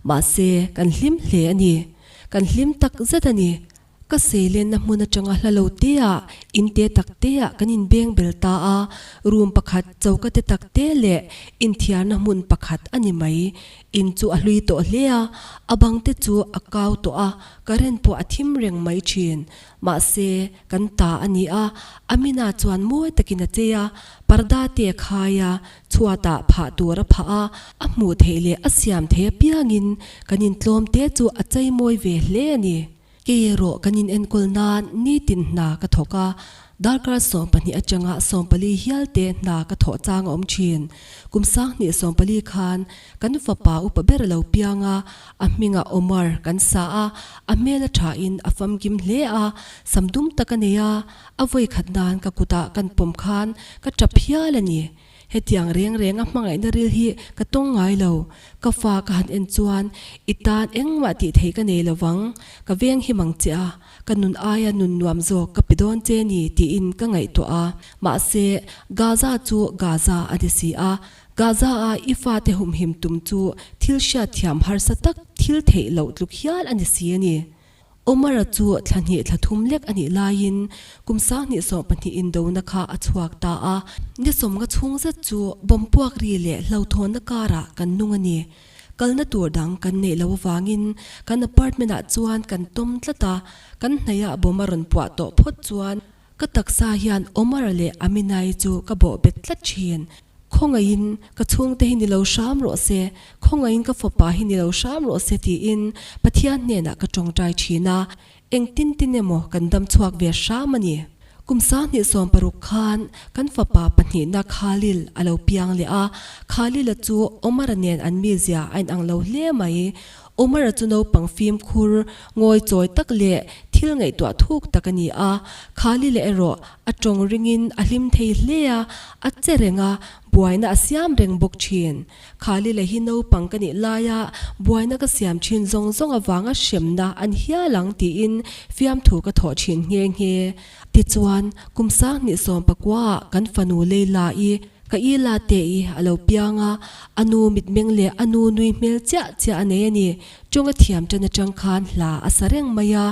mahse kan hlim hle a ni. Kan hlim tak zet a ni. Ka seilenna hmun atanga hla lo teah in te tak teah kan inbeng bel ta a, room pakhat choka te tak te leh inthiarna hmun pakhat a ni mai. In chu a hlui tawh hle a, a bang te chu a kau tawh a, current pawh a thim reng mai thin. Mahse, kan ta a ni a, Amina chuan mawi takin a chei a, parda te a khai a, chhuatah phah tur a phah a, a hmuh theih leh a siam theih apiangin kan intlawm te chu a chei mawi ve hle a ni. Kei erawh kan in enkawl nan nitin hna ka thawk a, darkar 12 atanga 14 hial te hna ka thawh chang a awm thin. Kum 2014 khan kan fapa upa ber a lo piang a, a hmingah Omar kan sa a, a hmel a thain a famkim hle a, sam dum tak a nei a, a vawi khat nan ka kutah kan pawm khan ka tap hial a ni. Hetiang reng reng a hmangaihna ril hi ka tawng ngai lo. Ka fa ka han en chuan i tan engmah tih theih ka nei lovang, ka veng hi mang che a, ka nun aia nun nuam zawk ka pe dawn che ni tiin ka ngaihtuah a. Mahse, Gaza chu Gaza a ni si a, Gaza a i fate humhim tum chu thil hriatthiam harsa tak thil theih loh tluk hial a ni si a ni. Omar-a chu thla hnih thla thum lek a nih laiin kum 2020 indona kha a chhuak ta a. Ni sawmnga chhung zet chu bomb puak ri leh hlauhthawnna karah kan nung a ni. Kalna tur dang kan neih loh avangin kan apartment-ah chuan kan tawm tlat a, kan hnaihah bomb a rawn puah tawh phawt chuan ka taksa hian Omar-a leh Aminai chu ka bawh bet tlat thin. Khawngaihin ka chhungte hi ni lo hram rawh se, khawngaihin ka fapa hi ni lo hram rawh se tiin Pathian hnenah ka tawngtai thin a, engtin tin emaw kan dam chhuak ve hram a ni. Kum 2060 khan kan fapa pahnihna Khalil a lo piang leh a, Khalil-a chu Omar-a nen an mizia a inang lo hle mai. Omar-a chu naupang fimkhur, ngawi chawi tak leh thil ngaihtuah thuk tak a ni a, Khalil-a erawh a tawng ringin a hlim thei hle a, a che reng a, buaina a siam reng bawk thin. Khalil-a hi naupang ka nih laia buaina ka siam thin zawng zawng avanga hremna an hial ang tiin fiamthu ka thawh thin nghe nghe. Tichuan, kum 2019 ah kan fanu Leila-i, ka i la te i a lo piang a, a nu mitmeng leh a nu nui hmel chiah chiah a nei a ni. Tawnga thiam tan atang khan hla a sa reng mai a,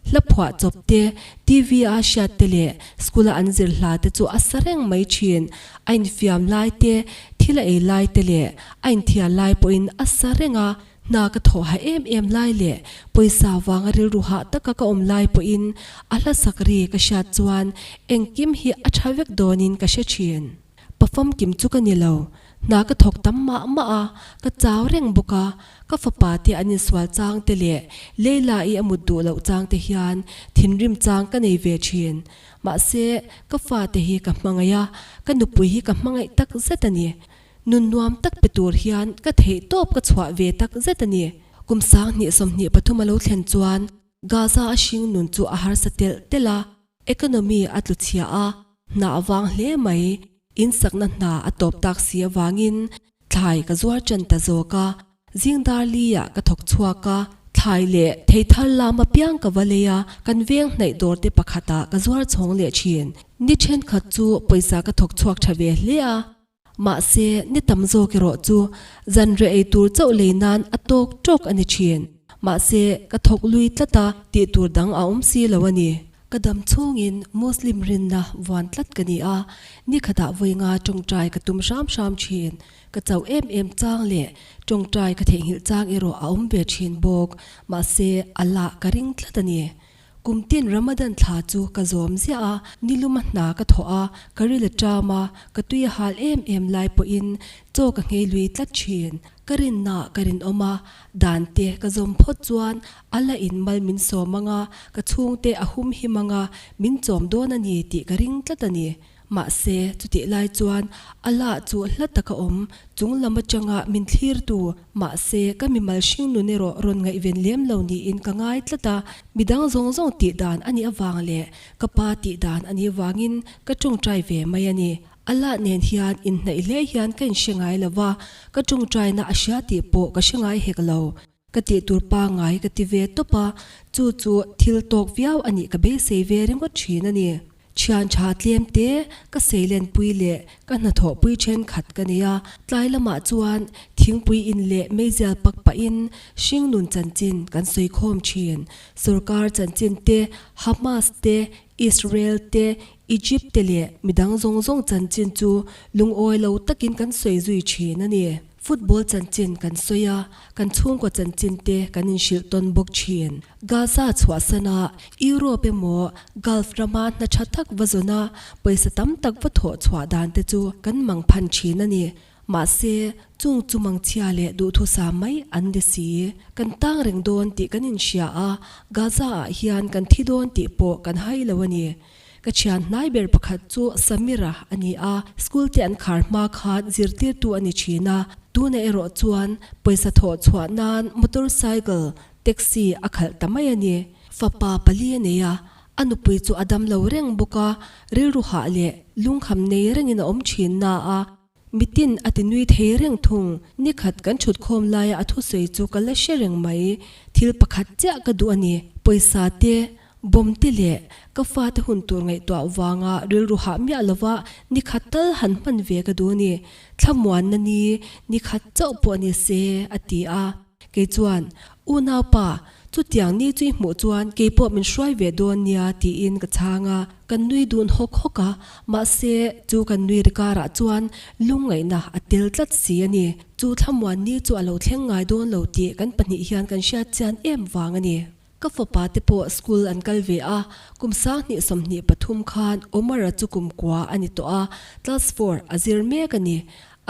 hla phuah chawp te, TV a hriat te leh school a an zir hla te chu a sa reng mai thin. A infiam lai te, thil a ei lai te leh a inthial lai pawhin a sa reng a. Hna ka thawh ha em em lai leh pawisa vanga rilru hah taka ka awm lai pawhin a hla sak ri ka hriat chuan engkim hi a tha vek dawnin ka hre thin. Pa famkim chu ka ni lo, hna ka thawk tam mah mah a, ka chau reng bawk a, ka fapa te an insual chang te leh Leila-i a mut duh loh chang te hian thinrim chang ka nei ve thin. Mahse, ka fate hi ka hmangaih a, ka nupui hi ka hmangaih tak zet a ni. Nun nuam tak pe tur hian ka theih tawp ka chhuah ve tak zet a ni. Kum 2023 a lo thlen chuan Gaza a hring nun chu a harsa telh telh a, economy a tlu chhia a, hna a vang hle mai. In sakna hna a tawp tak si avangin thlai ka zuar ṭan ta zawk a, zing dar li ah ka thawk chhuak a, thlai leh thei thar lam apiang ka va lei a, kan veng hnaih dawr te pakhatah ka zuar chhawng leh ṭhin. Ni ṭhenkhat chu pawisa ka thawk chhuak ṭha ve hle a. Mahse, ni tam zawk erawh chu zanriah ei tur chauh lei nan a tawk tawk a ni thin. Mahse, ka thawk lui tlat a, tih tur dang a awm si lo a ni. Ka dam chhungin Muslim rinna vuan tlat ka ni a, ni khatah vawi nga tawngtai ka tum hram hram thin. Ka chauh em em chang leh tawngtai ka theihnghilh chang erawh a awm ve thin bawk. Mahse, Allah ka ring tlat a ni. Kum tin Ramadan thla chu ka zawm ziah a, niluma hna ka thawh a, ka ril a ṭam a, ka tui a hal em em lai pawhin chaw ka nghei lui tlat ṭhin. Ka rinnaah ka rinawm a, dan te ka zawm phawt chuan a la in mal min sawm ang a, ka chhungte a hum him ang a, min chawm dawn a ni tih ka ring tlat a ni. Mahse, chutih lai chuan Allah chu hla taka awm, chung lam atanga min thlirtu, mahse ka mimal hringnun erawh rawn ngaihven lem lo niin ka ngai tlat a, midang zawng zawng tih dan a nih avang leh ka pa tih dan a nih avangin ka tawngtai ve mai a ni. Allah nen hian inhnaih hle hian ka inhre ngai lo va, ka tawngtaina a hria tih pawh ka hre ngai hek lo. Ka tih tur pangngai ka ti ve tawp a, chu chu thil tawk viau a nih ka beisei ve ringawt thin a ni. Thian tha tlem te ka seilenpui leh ka hnathawhpui thenkhat ka nei a, tlai lamah chuan thingpui in leh meizial pak pahin hringnun chanchin kan sawi khawm thin. Sorkar chanchin te, Hamas te, Israel te, Egypt te leh midang zawng zawng chanchin chu lungawi lo takin kan sawi zui thin a ni. Football chanchin kan sawi a, kan chhungkaw chanchin te kan inhrilh tawn bawk thin. Gaza chhuahsan a, Europe emaw Gulf rama hna tha tak va zawn a, pawisa tam tak va thawh chhuah dan te chu kan mang phan thin a ni. Mahse, chung chu mangchhia leh duhthusam mai an ni si. Kan tang reng dawn tih kan inhria a, Gaza ah hian kan thi dawn tih pawh kan hai lo a ni. Ka thian hnai ber pakhat chu Samira a ni a, school te an khar hma khan zirtirtu a ni thin a, tunah erawh chuan pawisa thawh chhuah nan motor cycle, taxi a khalh ta mai a ni. Fapa pali a nei a, a nupui chu a dam lo reng bawk a, rilru hah leh lungkham nei rengin a awm thin na a, Mitin a ti nui thei reng thung. Nikhat kan thut khawm laia a thusawi chu ka la hre reng mai. Thil pakhat chiah ka duh a ni. Pawisa te, bawm te leh ka fate hun tur ngaihtuah vanga rilru hah miah lova nikhat tal han hman ve ka duh a ni. Thlamuanna ni, nikhat chauh pawh ni se, a ti a. Kei chuan, Unaupa, chutiang ni chu i hmuh chuan kei pawh min hruai ve dawn nia tiin ka chhang a. Kan nui dun hawk hawk a, mahse chu kan nui ri karah chuan lungngaihna a tel tlat si a ni. Chu thlamuan ni chu a lo thleng ngai dawn lo tih kan pahnih hian kan hriat chian em vang a ni. Ka fapa te pawh school an kal ve a, kum 2023 khan Omar-a chu kum kua a ni tawh a, class four a zir mek a ni.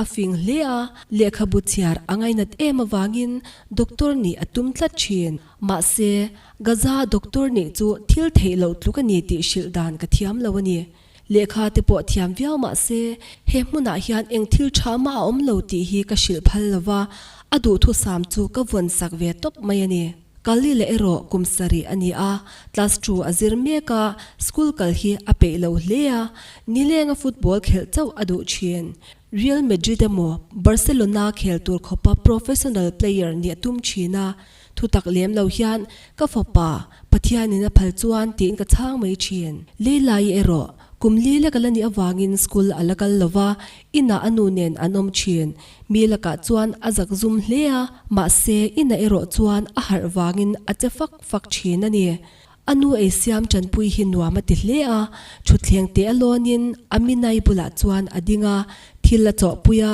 A fing hle a, lehkhabu chhiar a ngainat em avangin doctor nih a tum tlat thin. Mahse, Gaza doctor nih chu thil theih loh tluk a ni tih hrilh dan ka thiam lo a ni. Lehkha te pawh thiam viau mah se, he hmunah hian eng thil tha mah a awm lo tih hi ka hrilh phal lo va, a duhthusam chu ka vawn sak ve tawp mai a ni. Kalila erawh kum sarih a ni a, class two a zir mek a, school kal hi a peih lo hle a, nilenga football khelh chauh a duh thin. Real Madrid emaw Barcelona khel tur khawpa professional player nih a tum thin a, Thutak lem lo hian ka fapa Pathianin a phal chuan tiin ka chhang mai thin. Leilai erawh kum li lek a la nih avangin school a la kal lo va, inah a nu nen an awm thin. Mi lakah chuan a zak zum hle a, mahse inah erawh chuan a harh vangin a che fak fak thin a ni. A nu ei siam tanpui hi nuam a ti hle a, thutthleng teh a lawnin a minai bulah chuan a ding a, thil a chawhpui a,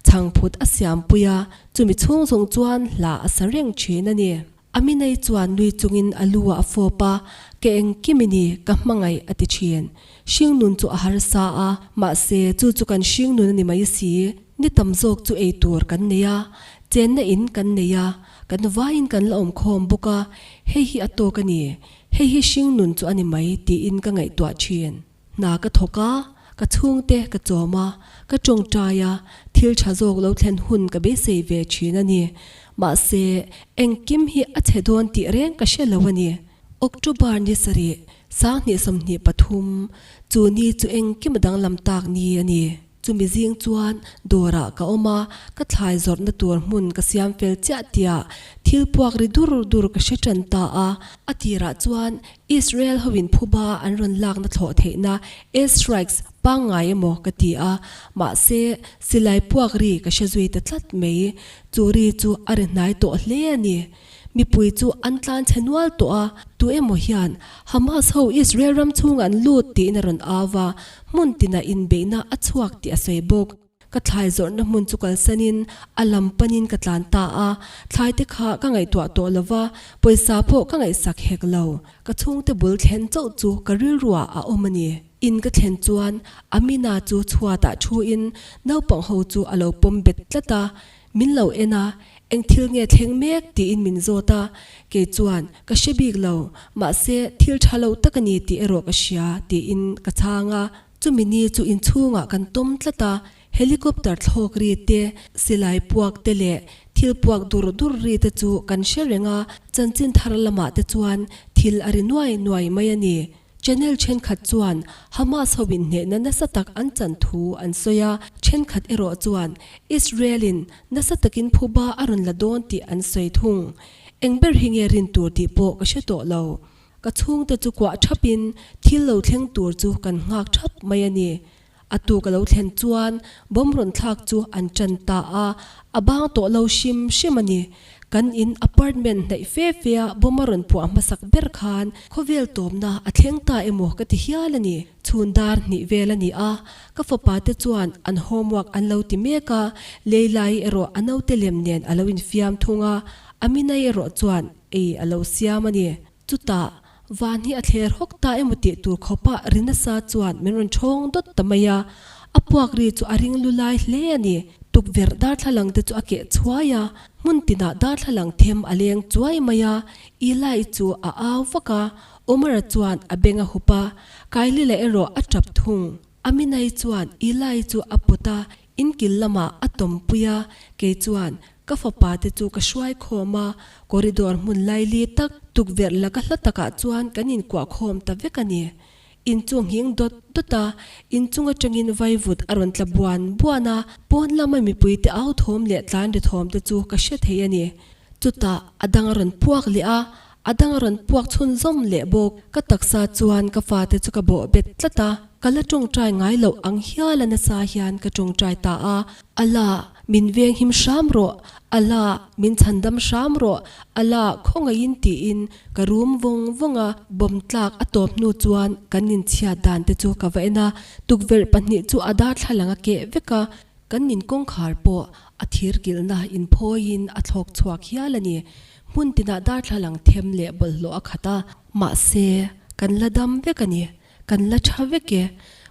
chhangphut a siampui a, chumi chhung zawng chuan hla a sa reng thin a ni. A minai chuan nui chungin a lu ah a fawp a, Ka engkim i ni, ka hmangaih a ti thin. Hringnun chu a harsa a, mahse chu chu kan hringnun a ni mai si. Ni tam zawk chu ei tur kan nei a, chenna in kan nei a, kan vaiin kan la awm khawm bawk a, hei hi a tawk a ni, hei hi hringnun chu a ni mai tiin ka ngaihtuah thin. Hna ka thawk a, ka chhungte ka chawm a, ka tawngtai a, thil tha zawk lo thlen hun ka beisei ve thin a ni. Mahse, engkim hi a chhe dawn tih reng ka hre lo a ni. October ni sarih, 2023, chu ni chu engkim a danglam tak ni a ni. Chumi zing chuan dawrah ka awm a, ka thlai zawrhna tur hmun ka siam fel chiah tiah thil puak ri dur dur ka hre tan ta a. A tirah chuan Israel hoin phuba an rawn lakna thlawh theihna air strikes pangngai emaw ka ti a, mahse silai puak ri ka hre zui ta tlat mai. Chu ri chu a ri hnai tawh hle a ni. Mipui chu an tlan chhe nual tawh a, tu emaw hian Hamas ho Israel ram chhungah an lut tiin a rawn au va, hmun tinah inbeihna a chhuak tih a sawi bawk. Ka thlai zawrhna hmun chu kalsanin a lam panin ka tlan ta a, thlai te kha ka ngaihtuah tawh lo va, pawisa pawh ka ngaihsak hek lo. Ka chhungte bul thlen chauh chu ka rilruah a awm a ni. In ka thlen chuan Amina chu chhuatah thuin naupang ho chu a lo pawm bet tlat a, Min lo en a, eng thil nge thleng mek tiin min zawt a, kei chuan ka hre bik lo, mahse thil tha lo tak a ni tih erawh ka hria tiin ka chhang a. Chumi ni chu inchhungah kan tawm tlat a, helicopter thlawk ri te, silai puak te leh thil puak dur dur ri te chu kan hre reng a, chanchin thar lamah te chuan thil a ri nuai nuai mai a ni. Channel thenkhat chuan Hamas ho inhnehna nasa tak an chan thu an sawi a, thenkhat erawh chuan Israel-in nasa takin phuba a rawn la dawn tih an sawi thung. Eng ber hi nge rin tur tih pawh ka hre tawh lo. Ka chhungte chu kuah thapin thil lo thleng tur chu kan nghak thap mai a ni. A tuk a lo thlen chuan bomb rawn thlak chu an tan ta a, a bang tawh lo hrim hrim a ni. Kan in apartment hnaih fe fe a bomb a rawn puah hmasak ber khan khawvel tawmna a thleng ta emaw ka ti hial a ni. Chhun dar hnih vel a ni a, ka fapa te chuan an homework an lo ti mek a, Leilai erawh a naute lem nen a lo infiam thung a, Aminai erawh chuan ei a lo siam a ni. Chutah, van hi a thler hawk ta emaw tih tur khawpa ri nasa chuan min rawn ṭhawng dawt ta mai a, a puak ri chu a ring lu lai hle a ni. Tukverh darthlalang te chu a keh chhuai a, hmun tinah darthlalang them a leng chuai mai a, Eli chu a au vak a, Omar-a chuan a beng a hup a, Kailila erawh a ṭap thung. Aminai chuan Eli chu a pawt a, inkil lamah a tawmpui a, kei chuan Ka fapa te chu ka hruai khawm a, corridor hmun laili tak tukverh laka hla takah chuan kan inkuah khawm ta vek a ni. In chu nghing dawt dawt a, inchung atangin vaivut a rawn tla buan buan a, pawn lama mipui te au thawm leh tlan ri thawm te chu ka hre thei a ni. Chutah a dang a rawn puak leh a, A dang a rawn puak chhunzawm leh bawk. Ka taksa chuan ka fate chu ka bawh bet tlat a, ka la tawngtai ngai loh ang hial a nasa hian ka tawngtai ta a. Allah, min venghim hram rawh, Allah, min chhandam hram rawh, Allah, khawngaihin tiin ka rum vawng vawng a. Bawm tlak a tawp hnu chuan kan inchhiat dan te chu ka va en a, tukverh pahnih chu a darthlalang a keh vek a, kan in kawngkhar pawh a thir kilhna inphawiin a thlawk chhuak hial a ni. Hmun tinah darthlalang them leh bawlhhlawh a khat a. Mahse, kan la dam vek a ni. Kan la tha vek e.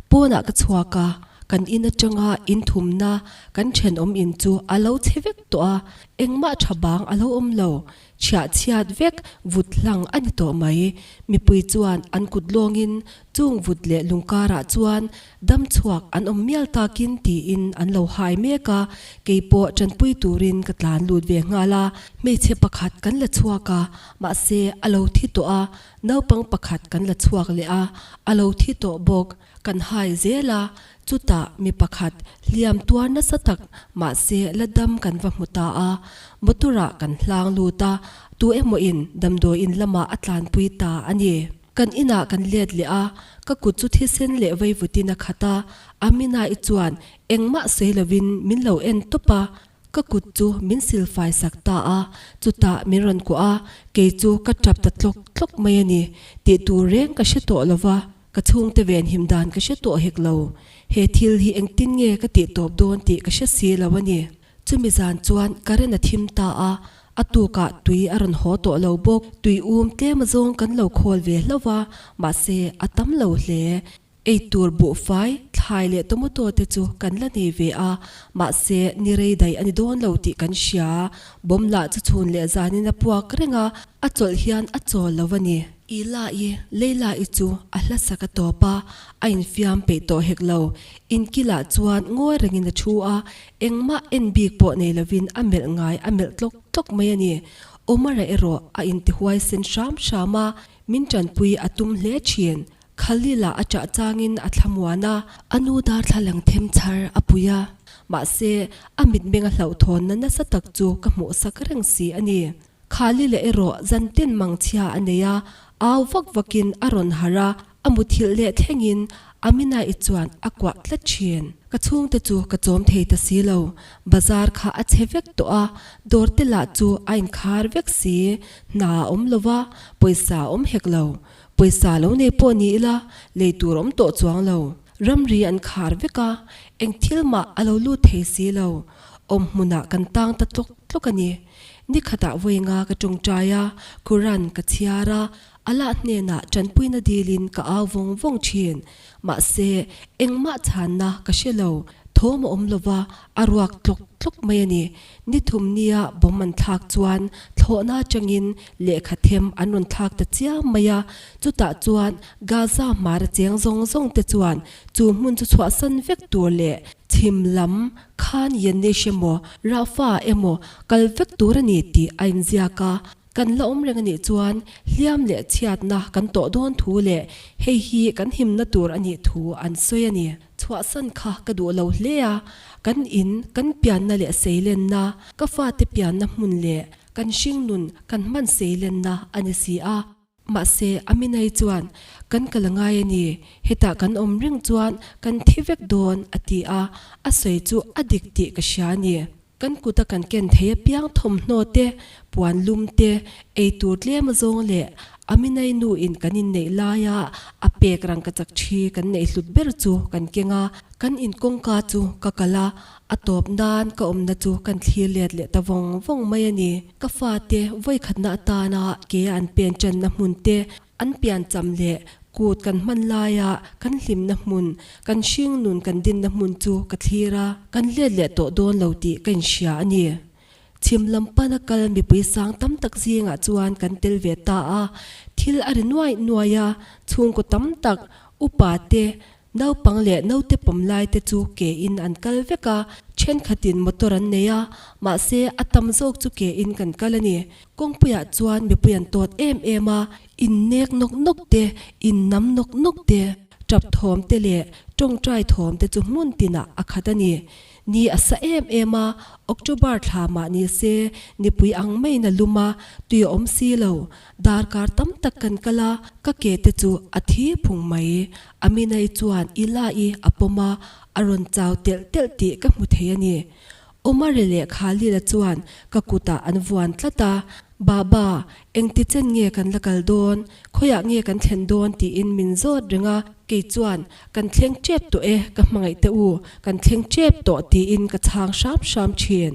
Pawnah ka chhuak a, kan in atanga in thumna kan thenawm in chu a lo chhe vek tawh a, engmah tha bang a lo awm lo. Chhiah chhiat vek vut hlang a ni tawh mai. Mipui chuan an kut lawngin chung vut leh lungkarah chuan dam chhuak an awm mial takin tiin an lo hai mek a, kei pawh tanpui turin ka tlan lut ve nghal a. Hmeichhe pakhat kan la chhuak a, mahse a lo thi tawh a, Naupang pakhat kan la chhuak leh a, a lo thi tawh bawk. Kan hai zel a, chutah mi pakhat hliam tuar nasa tak mahse la dam kan va hmu ta a. Motor ah kan hlang lut a, tu emaw in damdawi in lamah a tlanpui ta a ni. Kan inah kan let leh a, ka kut chu thisen leh veivutin a khat a, Amina-i chuan engmah sawi lovin min lo en tawp a, Ka kut chu min silfai sak ta a, chutah min rawn kuah a, kei chu ka tap ta tlawk tlawk mai a ni. Tih tur reng ka hre tawh lo va, ka chhungte venhim dan ka hre tawh hek lo. He thil hi engtin nge ka tih tawp dawn tih ka hre si lo a ni. Chumi zan chuan current a thim ta a, a tukah tui a rawn haw tawh lo bawk. Tui um tlem azawng kan lo khawl ve hlauh va, mahse a tam lo hle. Ei tur buhfai, thlai leh tomato te chu kan la nei ve a, mahse ni rei daih a ni dawn lo tih kan hria. Bawm lah chu chhun leh zanin a puak reng a, a chawlh hian a chawl lo a ni. Ila-i, Leila-i chu a hla sak a tawp a, a infiam peih tawh hek lo. Inkilah chuan ngawi rengin a thu a, engmah en bik pawh nei lovin a melh ngai a melh tlawk tlawk mai a ni. Omar-a erawh a intihuaisen hram hram a, min tanpui a tum hle thin. Khalila a ṭah changin a thlamuan a. A nu darthlalang them chhar a pui a. Mahse, a mitmeng a hlauhthawnna nasa tak chu ka hmuhsak reng si a ni. Khalila erawh zantin mangchhia a nei a, au vak vakin a rawn harh a, a muthilh leh thlengin Amina-i chuan a kuah tlat ṭhin. Ka chhungte chu ka chawm thei ta si lo. Bazar kha a chhe vek tawh a, dawr te lah chu a inkhar vek si. Hna a awm lo va, pawisa a awm hek lo. Pawisa lo nei pawh ni ila, lei tur awm tawh chuang lo. Ramri an khar vek a, eng thil mah a lo lut thei si lo. Awm hmunah kan tang ta tlawk tlawk a ni. Ni khatah vawi nga ka tawngtai a, Quran ka chhiar a, Allah hnenah tanpuina dilin ka au vawng vawng thin. Mahse, engmah chhanna ka hre lo. Thawm a awm lo va, a ruak tlawk tlawk mai a ni. Ni thum nia bomb an thlak chuan thlawhna atangin lehkha them an rawn thlak ta chiam mai a, chutah chuan Gaza hmara cheng zawng zawng te chuan chu hmun chu chhuahsan vek tur leh chhim lam Khan Yanish emaw Rafah emaw kal vek tur a ni tih a inziak a. Kan la awm reng a nih chuan hliam leh chhiatna kan tawh dawn thu leh hei hi kan himna tur a nih thu an sawi a ni. Chhuahsan kha ka duh lo hle a, kan in, kan pianna leh seilenna, ka fate pianna hmun leh kan hringnun kan hman seilenna a ni si a. Mahse, Aminai chuan, Kan kal a ngai a ni, hetah kan awm reng chuan kan thi vek dawn, a ti a, a sawi chu a dik tih ka hria a ni. Kan kuta kan ken thei apiang thawmhnaw te, puan lum te, ei tur tlem azawng leh Aminai nu in kan inneih laia a pek rangkachak thi kan neih hlut ber chu kan keng a, kan in kawngka chu ka kal a, a tawp nan ka awmna chu kan thlir let leh ta vawng vawng mai a ni. Ka fate vawikhatna atana ke an pen tanna hmun te, An piancham leh kut kan hman laia kan hlimna hmun, kan hringnun kan dinna hmun chu ka thlir a, kan let leh tawh dawn lo tih ka inhria a ni. Chhim lam pana kal mipui sang tam tak zingah chuan kan tel ve ta a, thil a ri nuai nuai a, chhungkaw tam tak, upa te, Naupang leh naute pawm lai te chu ke in an kal vek a, thenkhatin motor an nei a, mahse a tam zawk chu ke in kan kal a ni. Kawngpuiah chuan mipui an tawt em em a, in nek nawk nawk te, in nam nawk nawk te, tap thawm te leh tawngtai thawm te chu hmun tinah a khat a ni. Ni a sa em em a, October thla mah ni se nipui ang maiin a lum a, tui a awm si lo. Darkar tam tak kan kal a, ka ke te chu a thi phung mai. Aminai chuan Ila-i a pawm a, a rawn chau telh telh tih ka hmu thei a ni. Omar-i leh Khalil-a chuan ka kutah an vuan tlat a, Baba, engti chen nge kan la kal dawn? Khawiah nge kan thlen dawn? tiin min zawt reng a, kei chuan, Kan thleng tep tawh e, ka hmangaih te u, kan thleng tep tawh tiin ka chhang hram hram thin.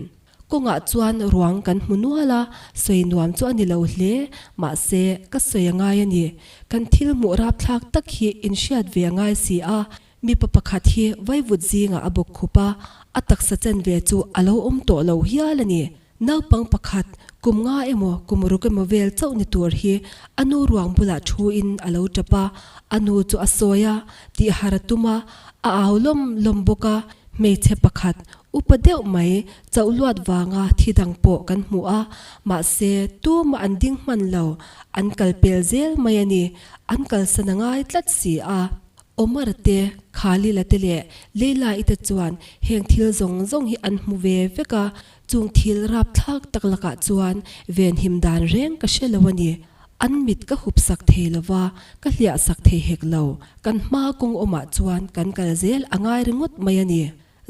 Kawngah chuan ruang kan hmu nual a, sawi nuam chu a ni lo hle, mahse ka sawi a ngai a ni. Kan thil hmuh rapthlak tak hi in hriat ve a ngai si a, mipa pakhat hi vaivut zingah a bawk khup a, a taksa chen ve chu a lo awm tawh lo hial a ni. Naupang pakhat, kum nga emaw kum ruk emaw vel chauh ni tur hi a nu ruang bulah thu in a lo tap a, a nu chu a sawi a, tihhar a tum a, a au lawm lawm bawk a, hmeichhe pakhat, upa deuh mai, chauh luat vanga thi dang pawh kan hmu a, mahse tumah an ding hman lo, an kal pel zel mai a ni, an kalsan a ngai tlat si a. Omar te, Khalila te leh Leila-i te chuan heng thil zawng zawng hi an hmu ve vek a, Chung thil rapthlak tak lakah chuan venhim dan reng ka hre lo a ni. An mit ka hup sak thei lo va, ka hliah sak thei hek lo. Kan hma kawng awmah chuan kan kal zel a ngai ringawt mai a ni.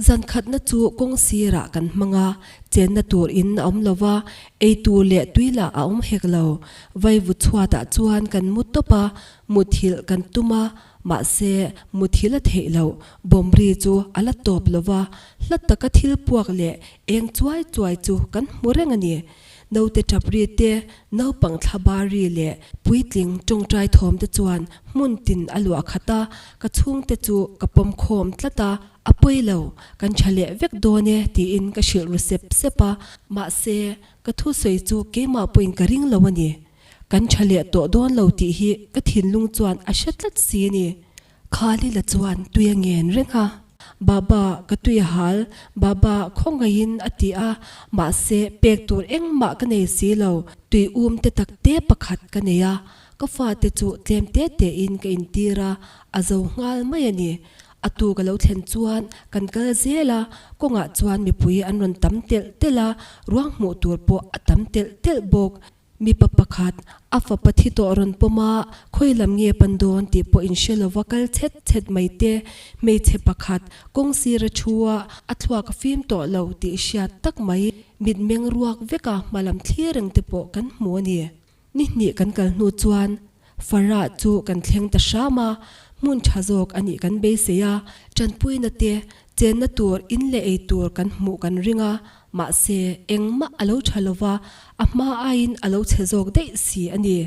Zan khatna chu kawng sirah kan hmang a, chenna tur in a awm lo va, ei tur leh tui lah a awm hek lo. Vaivu chhuatah chuan kan mu tawp a, muthilh kan tum a, Mahse, muthilh a theih loh, bomb ri chu a la tawp lo va, hla taka thil puak leh eng chuai chuai chu kan hmu reng a ni. Naute tap ri te, naupang thla bar ri leh puitling tawngtai thawm te chuan hmun tin a luah khat a, ka chhungte chu ka pawm khawm tlat a, a pawi lo, kan tha leh vek dawn e tiin ka hrilh ru sep sep a, mahse, ka thusawi chu keimah pawhin ka ring lo a ni. Kan tha leh tawh dawn lo tih hi ka thinlung chuan a hre tlat si a ni. Khalila chuan tui a ngen reng a. Baba, ka tui a hal, Baba, khawngaihin a ti a, mahse pek tur engmah ka nei si lo, tui um te tak te pakhat ka nei a, ka fate chu tlem te tein ka intir a, a zo nghal mai a ni. A tu ka lo thlen chuan kan kal zel a, kawngah chuan mipui an rawn tam telh telh a, ruang hmuh tur pawh a tam telh telh bawk. Mipa pakhat, a fapa thi tawh rawn pawm a, khawi lam nge pan dawn tih pawh in hre lova kal chhet chhet mai te, hmeichhe pakhat, kawng sira thu a, a thluak a fim tawh lo tih hriat tak mai, mitmeng ruak veka hma lam thlir reng te pawh kan hmu a ni. Ni hnih kan kal hnu chuan Farah chu kan thleng ta hram a, hmun tha zawk a nih kan beisei a, tanpuina te, chenna tur, in leh ei tur kan hmuh kan ring a, Mahse, engmah a lo tha lova, a hma aiin a lo chhe zawk daih si a ni.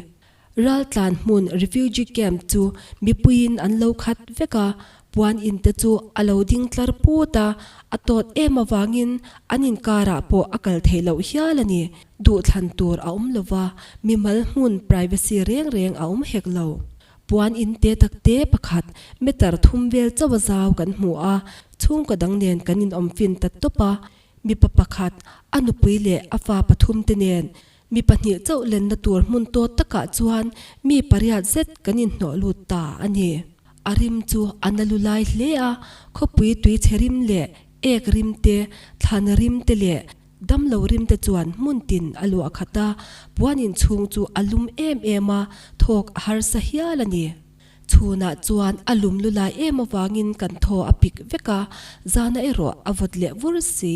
Raltlan hmun refugee camp chu mipuiin an lo khat vek a, puan in te chu a lo ding tlar put a, a tawt em avangin an inkarah pawh a kal theih loh hial a ni. Duhthlan tur a awm lova, mimal hmun privacy reng reng a awm hek lo. Puan in te tak te pakhat meter thum vel chauh a zau kan hmu a, chhungkaw dang nen kan inawm fin ta tawp a, mipa pakhat, a nupui leh a fa pathum te nen mi pahnih chauh lenna tur hmun tawt takah chuan mi pariat zet kan inhnawh lut ta a ni. A rim chu a na lu lai hle a, khawpui tui chhe rim leh ek rim te, thlan rim te leh damlo rim te chuan hmun tin a luah khat a, puan inchhung chu a lum em em a, thawk a harsa hial a ni. Chhunah chuan a lum lu lai em avangin kan thaw a pik vek a, zana erawh a vawt leh vur si.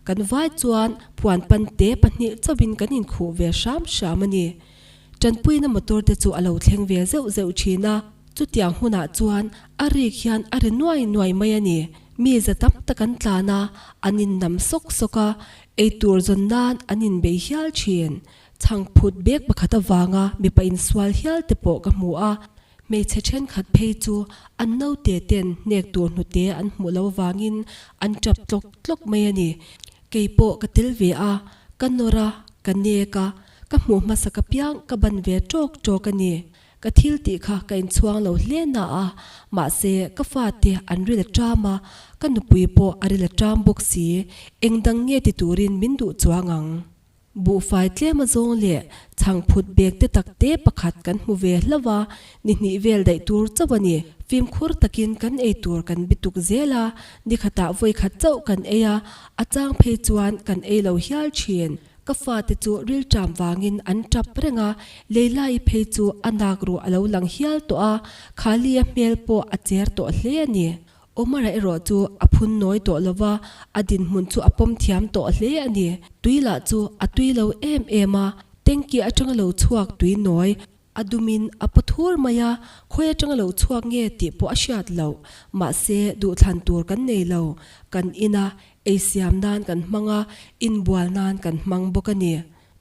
Kan vai chuan puan pante pahnih chauhin kan inkhuh ve hram hram a ni. Tanpuina motor te chu a lo thleng ve zeuh zeuh thin a, chutiang hunah chuan a rik hian a ri nuai nuai mai a ni. Mi za tam tak an tlan a, an innam sawk sawk a, eitur zawn nan an inbei hial thin. Chhangphut bag pakhat avanga mipa insual hial te pawh ka hmu a, hmeichhe thenkhat phei chu an naute ten hnek tur hnute an hmuh lo avangin an tap tlawk tlawk mai a ni. Kei pawh ka tel ve a, ka nawr a, ka nek a, ka hmuh hmasak apiang ka ban ve tawk tawk a ni. Ka thil tih kha ka inchhuang lo hle na a, mahse ka fate an ril a ṭam a, ka nupui pawh a ril a ṭam bawk si, engdang nge ti turin min duh chuang ang. Buhfai tlem azawng leh chhangphut bag te tak te pakhat kan hmu ve hlauh a, ni hnih vel daih tur chauh a ni. Fimkhur takin kan ei tur kan bituk zel a, ni khatah vawi khat chauh kan ei a, a chang phei chuan kan ei lo hial thin. Ka fate chu rilṭam vangin an ṭap reng a, Leilai phei chu a nak ruah a lo lang hial tawh a, Khali-a hmel pawh a cher tawh hle a ni. Omar-a erawh chu a phun nawi tawh lo va, a dinhmun chu a pawm thiam tawh hle a ni. Tui lah chu a tui lo em em a, tanky atanga lo chhuak tui nawi a dumin a paw thur mai a, khawi atanga lo chhuak nge tih pawh a hriat loh. Mahse, duhthlan tur kan nei lo, kan in a. Ei siam nan kan hmang a, inbual nan kan hmang bawk a ni.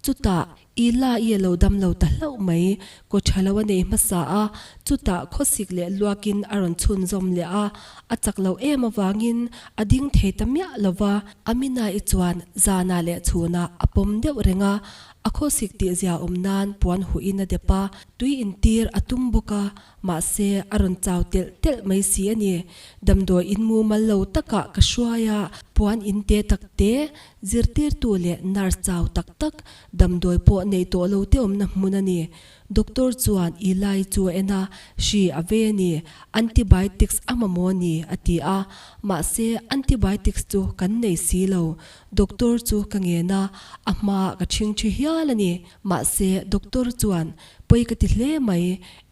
Chutah, Ila i a lo dam lo ta hlauh mai, kaw tha lo a nei hmasa a, chutah khawsik leh luakin a rawn chhunzawm leh a, a chak lo em avangin a ding thei ta miah lo va. Amina-i chuan zanah leh chhunah a pawm deuh reng a, a khawsik tihzia awm nan puan huhin a dep a, tui intir a tum bawk a, mahse a rawn chau telh telh mai si a ni. Damdawi in mumal lo takah ka hruai a, puan in te tak te, zirtirtu leh nurse chau tak tak, damdawi pawh nei tawh lo te awmna hmun a ni. Doctor chuan Eli chu a en a, Hri a vei a ni, antibiotics a mamawh a ni, a ti a. Mahse antibiotics chu kan nei si lo. Doctor chu ka ngen a, a hmaah ka ṭhingṭhi hial a ni. Mahse doctor chuan, Pawi ka ti hle mai,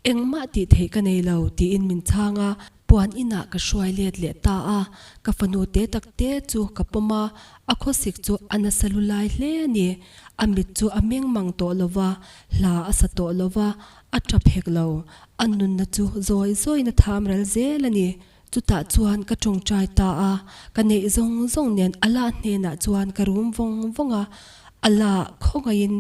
engmah tih theih ka nei lo, tiin min chhang a. Puan inah ka hruai let leh ta a, ka fanu te tak te chu ka pawm a, a khawsik chu a nasa lu lai hle a ni. A mit chu a meng mang tawh lo va, hla a sa tawh lo va, a tap hek lo. A nunna chu zawi zawiin a tham ral zel a ni. Chutah chuan ka tawngtai ta a, ka neih zawng zawng nen Allah hnenah chuan ka rum vawng vawng a. Allah khawngaihin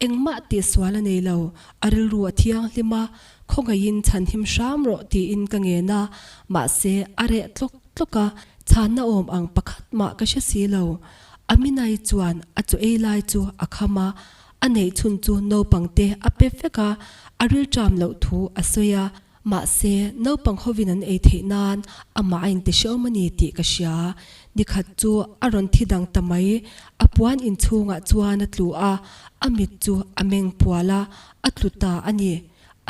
engmah tihsual a nei lo, a rilru a thianghlim a, Khawngaihin chhanhim hram rawh tiin ka ngen a, mahse a reh tlawk tlawk a, chhanna awm ang pakhat mah ka hre si lo. Aminai chuan a chaw ei lai chu a kham a, a neih chhun chu naupang te a pe vek a, a rilṭam loh thu a sawi a, mahse naupang hovin an ei theih nan amah a inti hrehawm a ni tih ka hria. Nikhat chu a rawn thi dang ta mai, a puan inchhungah chuan a tlu a, a mit chu a meng pual a, a tlu ta a ni.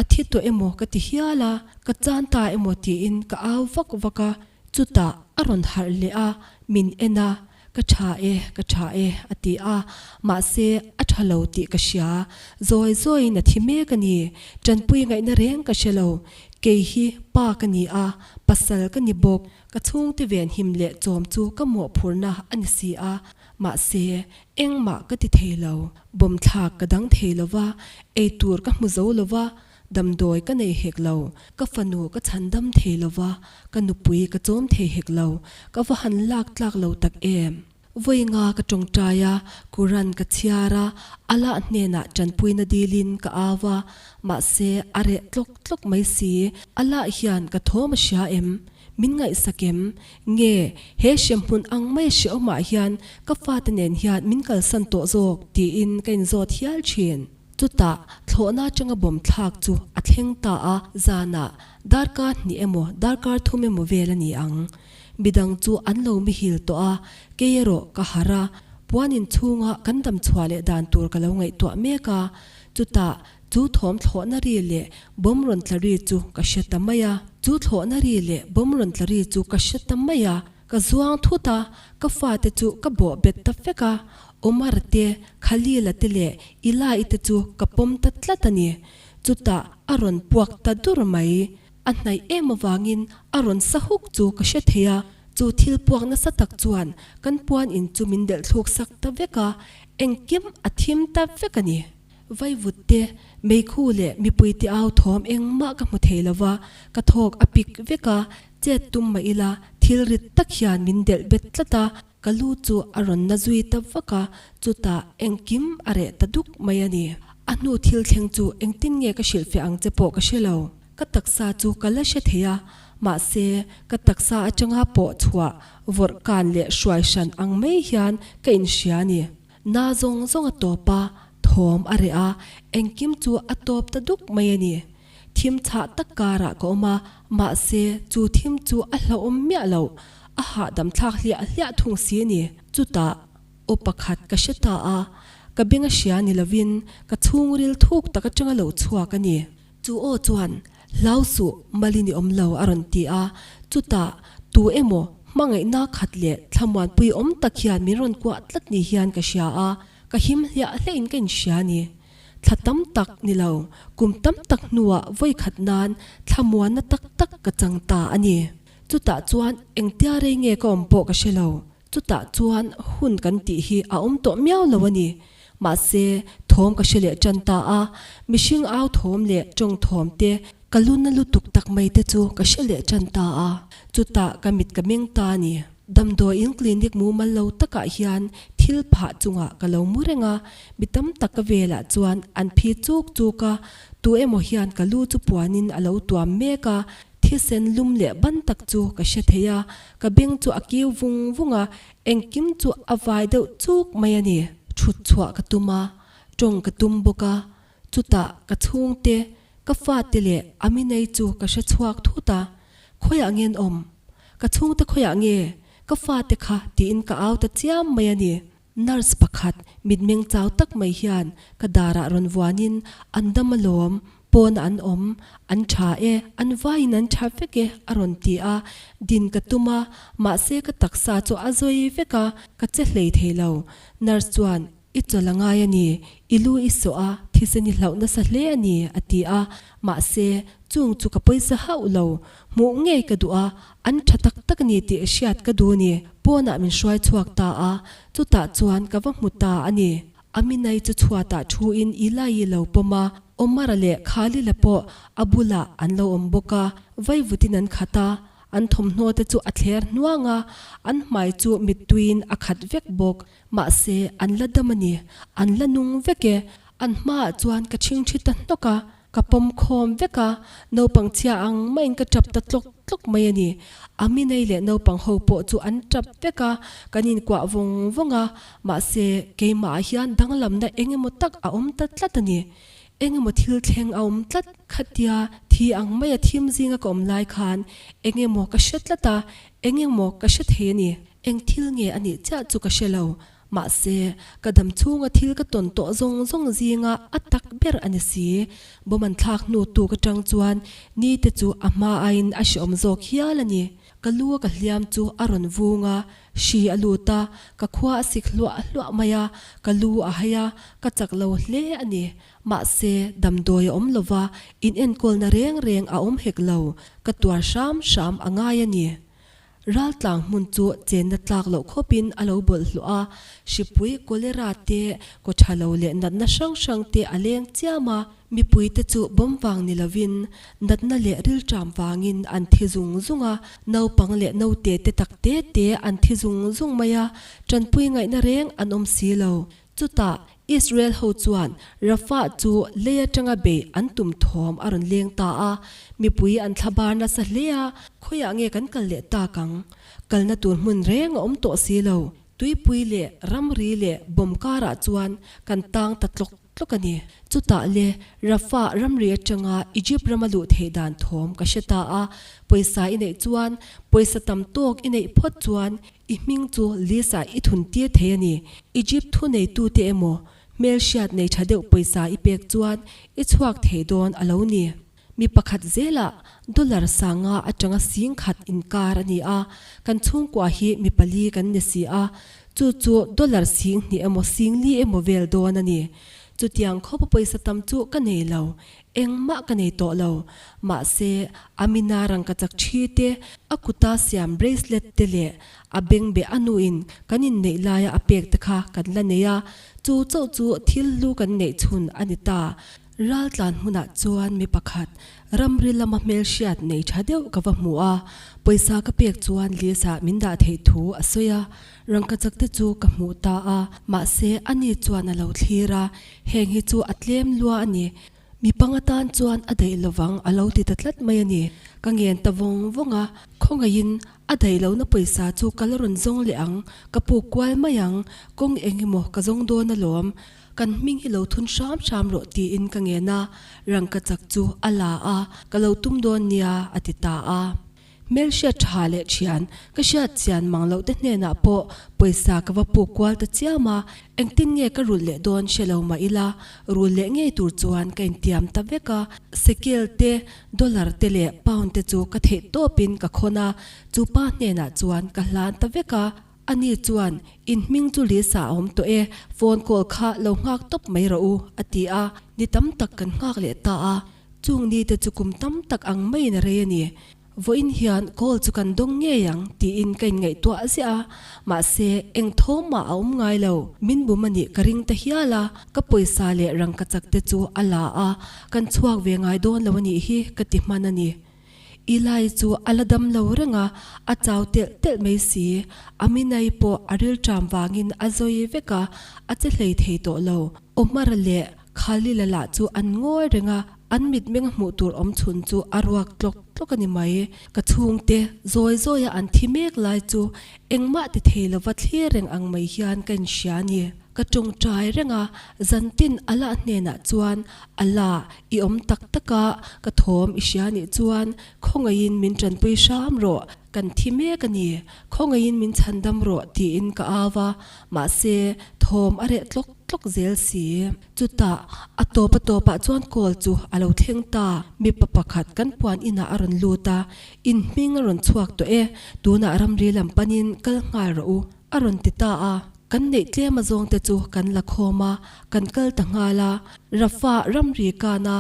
A thi tawh emaw ka ti hial a, ka chan ta emaw tiin ka au vak vak a, chutah a rawn harh leh a, min en a, ka tha e, ka tha e a ti a, mahse a tha lo tih ka hria, zawi zawiin a thi mek a ni, tanpui ngaihna reng ka hre lo, kei hi pa ka ni a, pasal ka ni bawk, ka chhungte venhim leh chawm chu ka mawhphurhna a ni si a, mahse Engmah ka ti thei lo, bawm thlak ka dang thei lo va, ei tur ka hmu zo lo va, damdawi ka nei hek lo, ka fanu ka chhan dam thei lo va, ka nupui ka chawm thei hek lo, ka va han lak tlak lo tak em? Vawi nga ka tawngtai a, Quran ka chhiar a, Allah hnenah tanpuina dilin ka au a, mahse a reh tlawk tlawk mai si, Allah hian ka thawm a hria em? Min ngaihsak em? Nge, he hremhmun ang mai hrehawmah hian ka fate nen hian min kalsan tawh zawk tiin ka inzawt hial thin. Chutah, thlawhna atanga bawm thlak chu a thleng ta a, zanah darkar hnih emaw darkar thum emaw vel a ni ang. Midang chu an lo mihil tawh a, kei erawh ka harh a, puan inchhunga kan damchhuah leh dan tur ka lo ngaihtuah mek a. Chutah, Chu thawm thlawhna ri leh bawm rawn tla ri chu ka hre ta mai a. Chu thlawhna ri leh bawm rawn tla ri chu ka hre ta mai a. Ka zuang thut a, ka fate chu ka bawh bet ta vek a. Omar te, Khalila te leh Ilai te chu ka pawm ta tlat a ni. Chutah a rawn puak ta dur mai. A hnaih em avangin a rawn sa huk chu ka hre thei a. Chu thil puak nasa tak chuan kan puan in chu min delh thluk sak ta vek a, engkim a thim ta vek a ni. Vaivut te, meikhu leh mipui te au thawm engmah ka hmu thei lova, ka thawk a pik vek a, chet tum mah ila thil rit tak hian min delh bet tlat a, ka lu chu a rawn na zui ta vak a, chutah engkim a reh ta duk mai a ni. A hnu thil thleng chu engtin nge ka hrilhfiah ang che pawh ka hre lo. Ka taksa chu ka la hre thei a, mahse ka taksa atanga pawh chhuah vawrh kan leh hruai hran ang mai hian ka inhria a ni. Na zawng zawng a tawp a, thawm a reh a, engkim chu a tawp ta duk mai a ni. Thim chhah tak karah ka awm a, mahse chu thim chu a hlauhawm miah lo, a hahdam thlak hliah hliah thung si a ni. Chutah aw pakhat ka hre ta a, ka beng a hria ni lovin ka chhungril thuk tak atanga lo chhuak a ni. Chu aw chuan, Hlau suh, Malin i awm lo a rawn ti a. Chutah, tu emaw hmangaihna khat leh thlamuanpui awm tak hian min rawn kuah tlat ni hian ka hria a, ka him hliah hliahin ka inhria a ni. Thla tam tak ni lo, kum tam tak hnuah vawikhat nan thlamuanna tak tak ka chang ta a ni. Chutah chuan engtia rei nge ka awm pawh ka hre lo. Chutah chuan hun kan tih hi a awm tawh miau lo a ni. Mahse, thawm ka hre leh tan ta a, mihring au thawm leh tawng thawm te, ka lu na lutuk tak mai te chu ka hre leh tan ta a, chutah ka mit ka meng ta a ni. Damdawiin clinic mumal lo takah hian thil phah chungah ka lo mu reng a, mi tam tak ka velah chuan an phi chuk chuk a, tu emaw hian ka lu chu puanin a lo tuam mek a, thisen lum leh ban tak chu ka hre thei a, ka beng chu a kiu vung vung a, engkim chu a vai deuh chuk mai a ni. Thut chhuah ka tum a, tawng ka tum bawk a, chutah ka chhungte, ka fate leh Aminei chu ka hre chhuak thut a, Khawiah nge an awm? Ka chhungte khawiah nge? Ka fate kha tiin ka au ta chiam mai a ni. Nurse pakhat mitmeng chau tak mai hian ka darah rawn vuanin an dam alawm, pawnah an awm, an tha e, an vaiin an tha vek e a rawn ti a, din ka tum a, mahse ka taksa chu a zawi vek a, ka che hlei thei lo. Nurse chuan I chawlh a ngai a ni, i lu i sawh a, thisen i hlauh nasa hle a ni, a ti a. Mahse, chung chu ka pawisa hauh lo. Hmuh ngei ka duh a, an tha tak tak a ni tih hriat ka duh a ni. Pawnah min hruai chhuak ta a, chutah chuan ka va hmu ta a ni. Aminai chu chhuatah thuin Eli-i lo pawm a, Omar-a leh Khalil-a pawh a bulah an lo awm bawk a, vaivutin an khat a, an thawmhnaw te chu a thler hnuang a, an hmai chu mittuiin a khat vek bawk. Mahse, an la dam a ni, an la nung vek e. An hmaah chuan ka chhingchhi ta hnawk a, ka pawm khawm vek a, naupang chhia ang maiin ka tap ta tlawk tlawk mai a ni. Aminei leh naupang ho pawh chu an tap vek a, kan inkuah vawng vawng a, mahse, keimahah hian danglamna eng emaw tak a awm ta tlat a ni. Eng emaw thil thleng a awm tlat. Khatia thi ang maia thim zinga ka awm lai khan eng emaw ka hre tlat a, eng emaw ka hre thei a ni. Eng thil nge a nih chiah chu ka hre lo, mahse, ka dam chhunga thil ka tawn tawh zawng zawng zinga a tak ber a ni si. Bawm an thlak hnu tuk atang chuan ni te chu a hma aiin a hreawm zawk hial a ni. Ka lu a ka hliam chu a rawn vung a, hri a lut a, ka khua a sik hluah hluah mai a, ka lu a hai a, ka chak lo hle a ni. Mahse, damdawi a awm lova, inenkawlna reng reng a awm hek lo, ka tuar hram hram a ngai a ni. Raltlang hmun chu chenna tlak loh khawpin a lo bawlhhlawh a, hripui, cholera te, kaw tha lo leh natna hrang hrang te a leng chiam a, mipuite chu bawm vang ni lovin natna leh rilṭam vangin an thi zung zung a, naupang leh naute te tak te te an thi zung zung mai a, ṭanpui ngaihna reng an awm si lo. Chutah Israel ho chuan Rafah chu lei atanga bei an tum thawm a rawn leng ta a, mipui an thlabar nasa hle a, khawiah nge kan kal leh tak ang? Kalna tur hmun reng a awm tawh si lo. Tuipui leh ramri leh bawm karah chuan kan tang ta tlawk tlawk a ni. Chutah le Rafah ramri atanga Egypt rama luh theih dan thawm ka hre ta a, pawisa i neih chuan pawisa tam tawk i neih phawt chuan I hming chu list ah i thun tir thei a ni. Egypt thuneitute emaw, hmelhriat nei tha deuh pawisa i pek chuan i chhuak thei dawn a lo ni. Mi pakhat zelah dollar sanga atanga sing khat inkar a ni a, kan chhungkua hi mi pali kan ni si a, chu chu dollar sing hnih emaw sing li emaw vel dawn a ni. Chutiang khawpa pawisa tam chu ka nei lo. Engmah ka nei tawh lo. Mahse, Amina rangkachak thi te, a kuta siam bracelet te leh a bengbeh a nuin kan inneih laia a pek te kha kan la nei a, chu chauh chu thil hlu kan neih chhun a ni ta. Raltlan hmunah chuan mi pakhat ramri lama hmelhriat nei tha deuh ka va hmu a, pawisa ka pek chuan list-ah min dah theih thu a sawi a, rangkachak te chu ka hmuh ta a, mahse ani chuan a lo thlir a, Heng hi chu a tlem lua a ni. Mi panga tan chuan a daih lovang a lo ti ta tlat mai a ni. Ka ngen ta vawng vawng a, khawngaihin a daih lohna pawisa chu ka la rawn zawng leh ang, ka puk kual mai ang, kawng eng emaw ka zawng dawn alawm, kan hming hi lo thun hram hram rawh tiin ka ngen a, rangkachak chu a la a, ka lo tum dawn nia a ti ta a. Hmelhriat tha leh thian ka hriat chian mang loh te hnenah pawh pawisa ka va puk kual ta chiam a, engtin nge ka rulh leh dawn hre lo mah ila, rul leh ngei tur chuan ka intiam ta vek a, sekel te, dollar te leh pound te chu ka theih tawpin ka khawn a, chu pa hnenah chuan ka hlan ta vek a, ani chuan in hming chu Lisa a awm tawh e, phone call kha lo nghak tawp mai rawh u a ti a, ni tam tak kan nghak leh ta a. Chung ni te chu kum tam tak ang maiin a rei a ni. Vawiin hian call chu kan dawng ngei ang tiin ka inngaihtuah ziah a, mahse eng thawm mah a awm ngai lo. Min bum a nih ka ring ta hial a, ka pawisa leh rangkachak te chu a la a, kan chhuak ve ngai dawn lo a nih hi ka ti hman a ni. Eli chu a la dam lo reng a, a chau telh telh mai si. Aminai pawh a rilṭam vangin a zawi vek a, a che hlei thei tawh lo. Omar-a leh Khalil-a lah chu an ngawi reng a, an mitmeng hmuh tur awm chhun chu a ruak tlawk tlawk a ni mai. Ka chhungte zawi zawia an thi mek lai chu engmah ti thei lova thlir reng ang mai hian ka inhria a ni. Ka tawngtai reng a, zantin Allah hnenah chuan, Allah, i awm tak tak a, ka thawm i hria nih chuan khawngaihin min tanpui hram rawh, kan thi mek a ni, khawngaihin min chhandam rawh tiin ka au a, mahse thawm a reh tlawk tlawk zel si. Chutah, a tawp a tawpah chuan call chu a lo thleng ta, mipa pakhat kan puan inah a rawn lut a, In hming a rawn chhuak tawh e, tunah ramri lam panin kal nghal rawh u, a rawn ti ta a. Kan neih tlem azawngte chu kan la khawm a, kan kal ta nghal a. Rafah ramri kana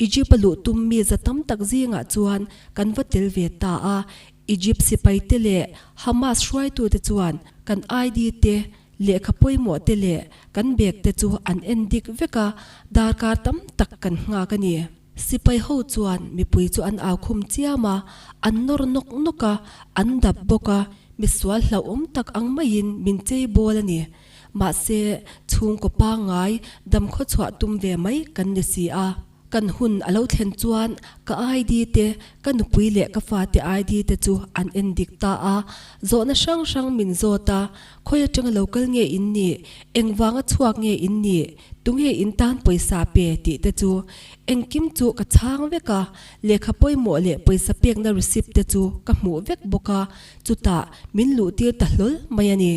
Egypt a luh tum mi za tam tak zingah chuan kan va tel ve ta a. Egypt sipaite leh Hamas hruaitute chuan kan ID te, lehkha pawimawh te leh kan bag te chu an en dik vek a, darkar tam tak kan nghak a ni. Sipai ho chuan mipui chu an au khum chiam a, an nawr nawk nawk a, an dap bawk a, misual hlauhawm tak ang maiin min chei bawl a ni. Mahse, chhungkaw pangngai damkhaw chhuah tum ve mai kan ni si a. Kan hun a lo thlen chuan ka ID te, ka nupui leh ka fate ID te chu an en dik ta a, zawhna hrang hrang min zawt a, khawi atanga lo kal nge in nih, engvanga chhuak nge in nih, Tunge in tan pawisa pe tih te chu engkim chu ka chhang vek a, lehkha pawimawh leh pawisa pekna receipt te chu ka hmuh vek bawk a, chutah min luh tir ta hlawl mai a ni.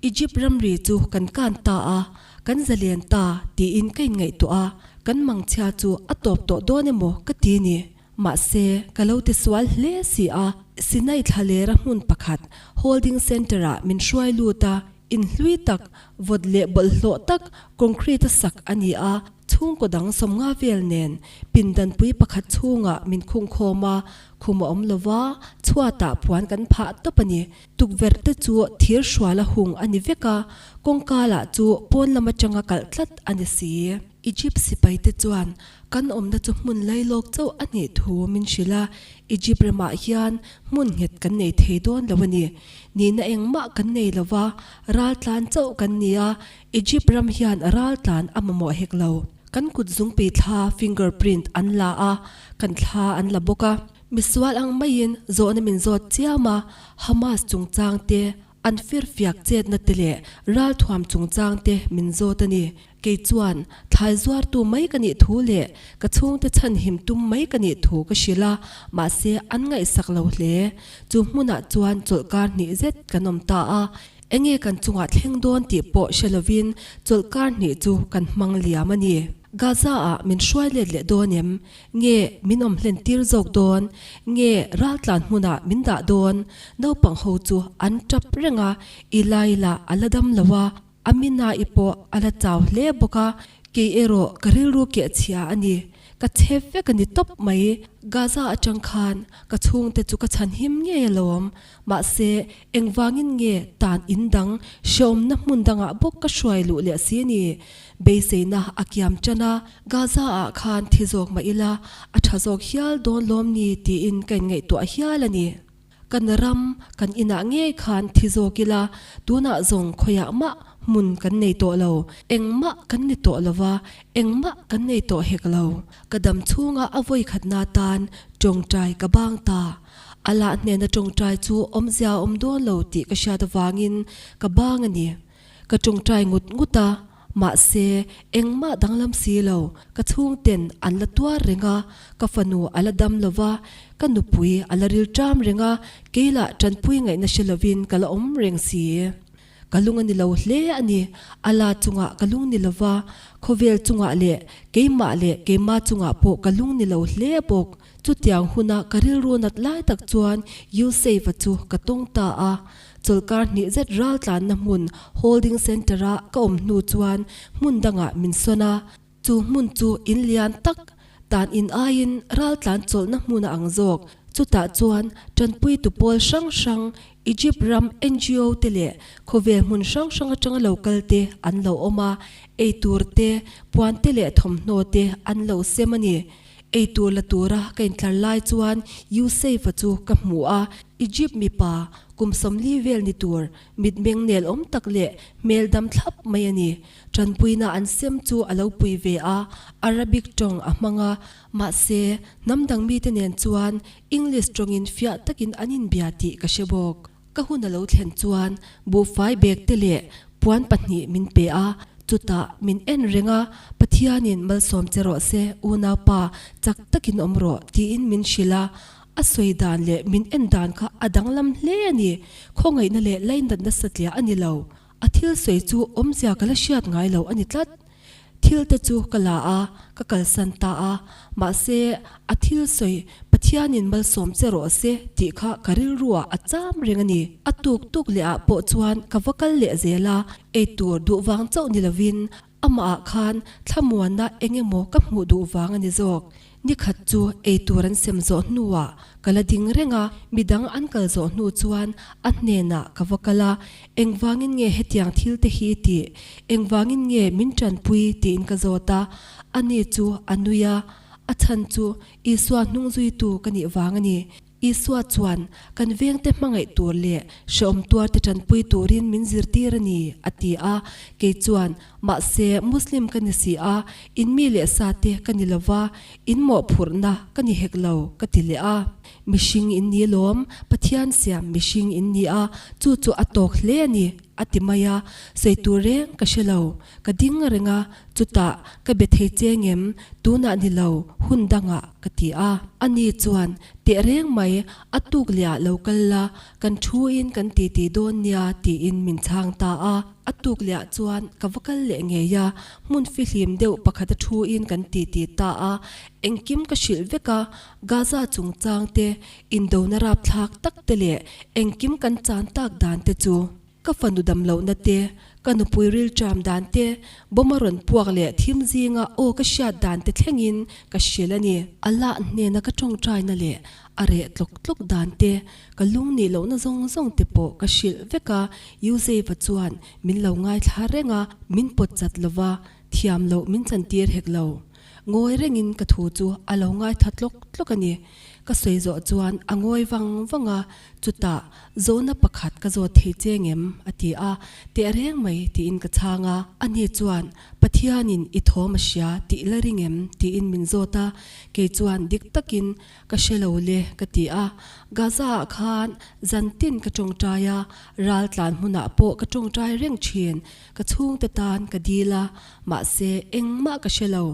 Egypt ramri chu kan kan ta a, kan zalen ta tiin ka inngaihtuah a, kan mangchhia chu a tawp tawh dawn emaw ka ti ni. Mahse, ka lo ti sual hle si a, Sinai thlalera hmun pakhat holding centre-ah min hruai lut a, Inhlui tak, vawt leh bawlhhlawh tak concrete a sak a ni a, chhungkaw dang sawmnga vel nen pindanpui pakhat chhungah min khungkhawm a, khum a awm lo va, chhuatah puan kan phah tawp a ni. Tukverh te chu thir hruala hung a ni vek a, kawngka lah chu pawn lam atanga kalh tlat a ni si. Egypt sipai te chuan kan awmna chu hmun lailawk chauh a nih thu min hrilh a, Egypt ramah hian hmun nghet kan nei thei dawn lo a ni. Nihna engmah kan nei lo va, raltlan chauh kan ni a, Egypt ram hian raltlan a mamawh hek lo. Kan kut zungpi thla, finger print, an la a, kan thla an la bawk a. Misual ang maiin zawhna min zawt chiam a, Hamas chungchang te, an firfiak chetna te leh ralthuam chungchang te min zawt a ni. Kei chuan thlai zuartu mai ka nih thu leh ka chhungte chhanhim tum mai ka nih thu ka hrilh a, mahse an ngaihsak lo hle. Chu hmunah chuan chawlhkar hnih zet kan awm ta a, enge kan chungah thleng dawn tih pawh hre lovin chawlhkar hnih chu kan hmang liam a ni. Gaza-ah min hruai let leh dawn em? Nge min awm hlen tir zawk dawn? Nge raltlan hmunah min dah dawn? Naupang ho chu an tap reng a, Eli lah a la dam lo a. Amina-i pawh a la chau hle bawk a, kei erawh ka rilru keh chhia a ni. Ka chhe vek a ni tawp mai. Gaza atang khan ka chhungte chu ka chhan him ngei alawm. Mahse, engvangin nge tan in dang hreawmna hmun dangah bawk ka hruai luh leh si ni? Beiseina a kiam tan a, Gaza-ah khan thi zawk mah ila a tha zawk hial dawn lawm ni tiin ka inngaihtuah hial a ni. Kan ram, kan inah ngei khan thi zawk ila, tunah zawng khawiah mah hmun kan nei tawh lo, engmah kan ni tawh lo va, engmah kan nei tawh hek lo. Ka dam chhunga a vawi khatna tan tawngtai ka bang ta. A lah hnena tawngtai chu awmzia a awm dawn lo tih ka hriat avangin ka bang a ni. Ka tawngtai ngut ngut a, mahse engmah danglam si lo, ka chhungten an la tuar reng a, ka fanu a la dam lo va, ka nupui a la ril ṭam reng a, kei lah ṭanpui ngaihna hre lovin ka la awm reng si. Ka lung a ni lo hle a ni, a la chungah ka lung ni lo va, khawvel chungah leh keimah leh keima chungah pawh ka lung ni lo hle bawk. Chutiang huna ka rilru nat lai tak chuan Yuseifa chu ka tawng ta a. Chawlhkar hnih zet raltlanna hmun holding centre-a ka awm hnu chuan hmun dangah min sawn a, chu hmun chu in lian tak tan in aiin raltlan chawlhna hmun a ang zawk. Chutah chuan tanpuitu pawl hrang hrang, Egypt ram ngo te leh khawvel hmun hrang hrang atanga lo kal te an lo awm a, eitur te, puan te leh thawmhnaw te an lo sem a ni. Eitur la tura ka intlar lai chuan Yuseifa chu ka hmu a, Egypt mipa kum 40 vel ni tur mitmeng nel awm tak leh hmel dam thlap mai a ni. Tanpuina an sem chu a lo pui ve a, Arabic tawng a hmang a, mahse hnam dang mite nen chuan English tawngin fiah takin an inbia tih ka hre bawk. Ka hun a lo thlen chuan buhfai bag te leh puan pahnih min pe a, chutah min en reng a, Pathianin malsawm che rawh se unaupa, chak takin awm rawh tiin min hrilh a, a sawi dan leh min en dan kha a danglam hle a ni, khawngaihna leh lainatna satliah a ni lo. A thil sawi chu awmzia ka la hriat ngai lo a ni tlat. Thil te chu ka la a, ka kalsan ta a, mahse a thil sawi Pathianin malsawm che rawh se tih kha ka rilruah a cham reng a ni. A tuk tuk leh ah pawh chuan ka va kal leh zel a, eitur duh vang chauh ni lovin amah ah khan thlamuanna eng emaw ka hmuh duh vang a ni zawk. Ni khat chu eitur an sem zawh hnuah ka la ding reng a, midang an kal zawh hnu chuan a hnenah ka va kal a, engvangin nge hetiang thil te hi tih, engvangin nge min tanpui tiin ka zawt a, ani chu a nui a, a chhan chu Isua hnungzuitu ka nih vang a ni. Isua chuan kan vengte hmangaih tur leh hrehawm tuarte tanpui turin min zirtir a ni, a ti a. Kei chuan, Mahse, Muslim ka ni si a, in mi leh sate ka ni lo va, in mawhphurhna ka ni hek lo, ka ti leh a. Mihring in ni lawm, Pathian siam mihring in ni a, chu chu a tawk hle a ni, a ti mai a. Sawi tur reng ka hre lo, ka ding reng a, chutah ka be thei che ngem, tunah ni lo, hun dangah ka ti a. Ani chuan, Teh reng mai, a tuk leh ah lo kal la, kan thu in kan titi dawn nia tiin min chhang ta a. A tuk leh ah chuan ka va kal leh ngei a, hmun fihlim deuh pakhat a thu in kan titi ta a, engkim ka hrilh vek a, Gaza chungchang te, indona rapthlak tak te leh engkim kan chan tak dan te chu. Ka fanu dam lohna te, ka nupui rilṭam dan te, bawm a rawn puak leh thim zinga aw ka hriat dan te thlengin ka hrilh a ni. Allah hnena ka ṭawngṭaina leh a reh tlawk tlawk dan te, ka lung nih lohna zawng zawng te pawh ka hrilh vek a, Yuseifa chuan min lo ngaithla reng a, min pawt chat lova, thiam loh min chantir hek lo. Ngawi rengin ka thu chu a lo ngaitha tlawk tlawk a ni. Ka sawi zawh chuan a ngawi vang vang a, chutah zawhna pakhat ka zawt thei che ngem? a ti a, teh reng mai tiin ka chhang a. Ani chuan, Pathianin i thawm a hria tih la ring em? tiin min zawt a, kei chuan dik takin ka hre lo le ka ti a. Gaza-ah khan zantin ka tawngtai a, raltlan hmunah pawh ka tawngtai reng thin. Ka chhungte tan ka dil a, mahse engmah ka hre lo,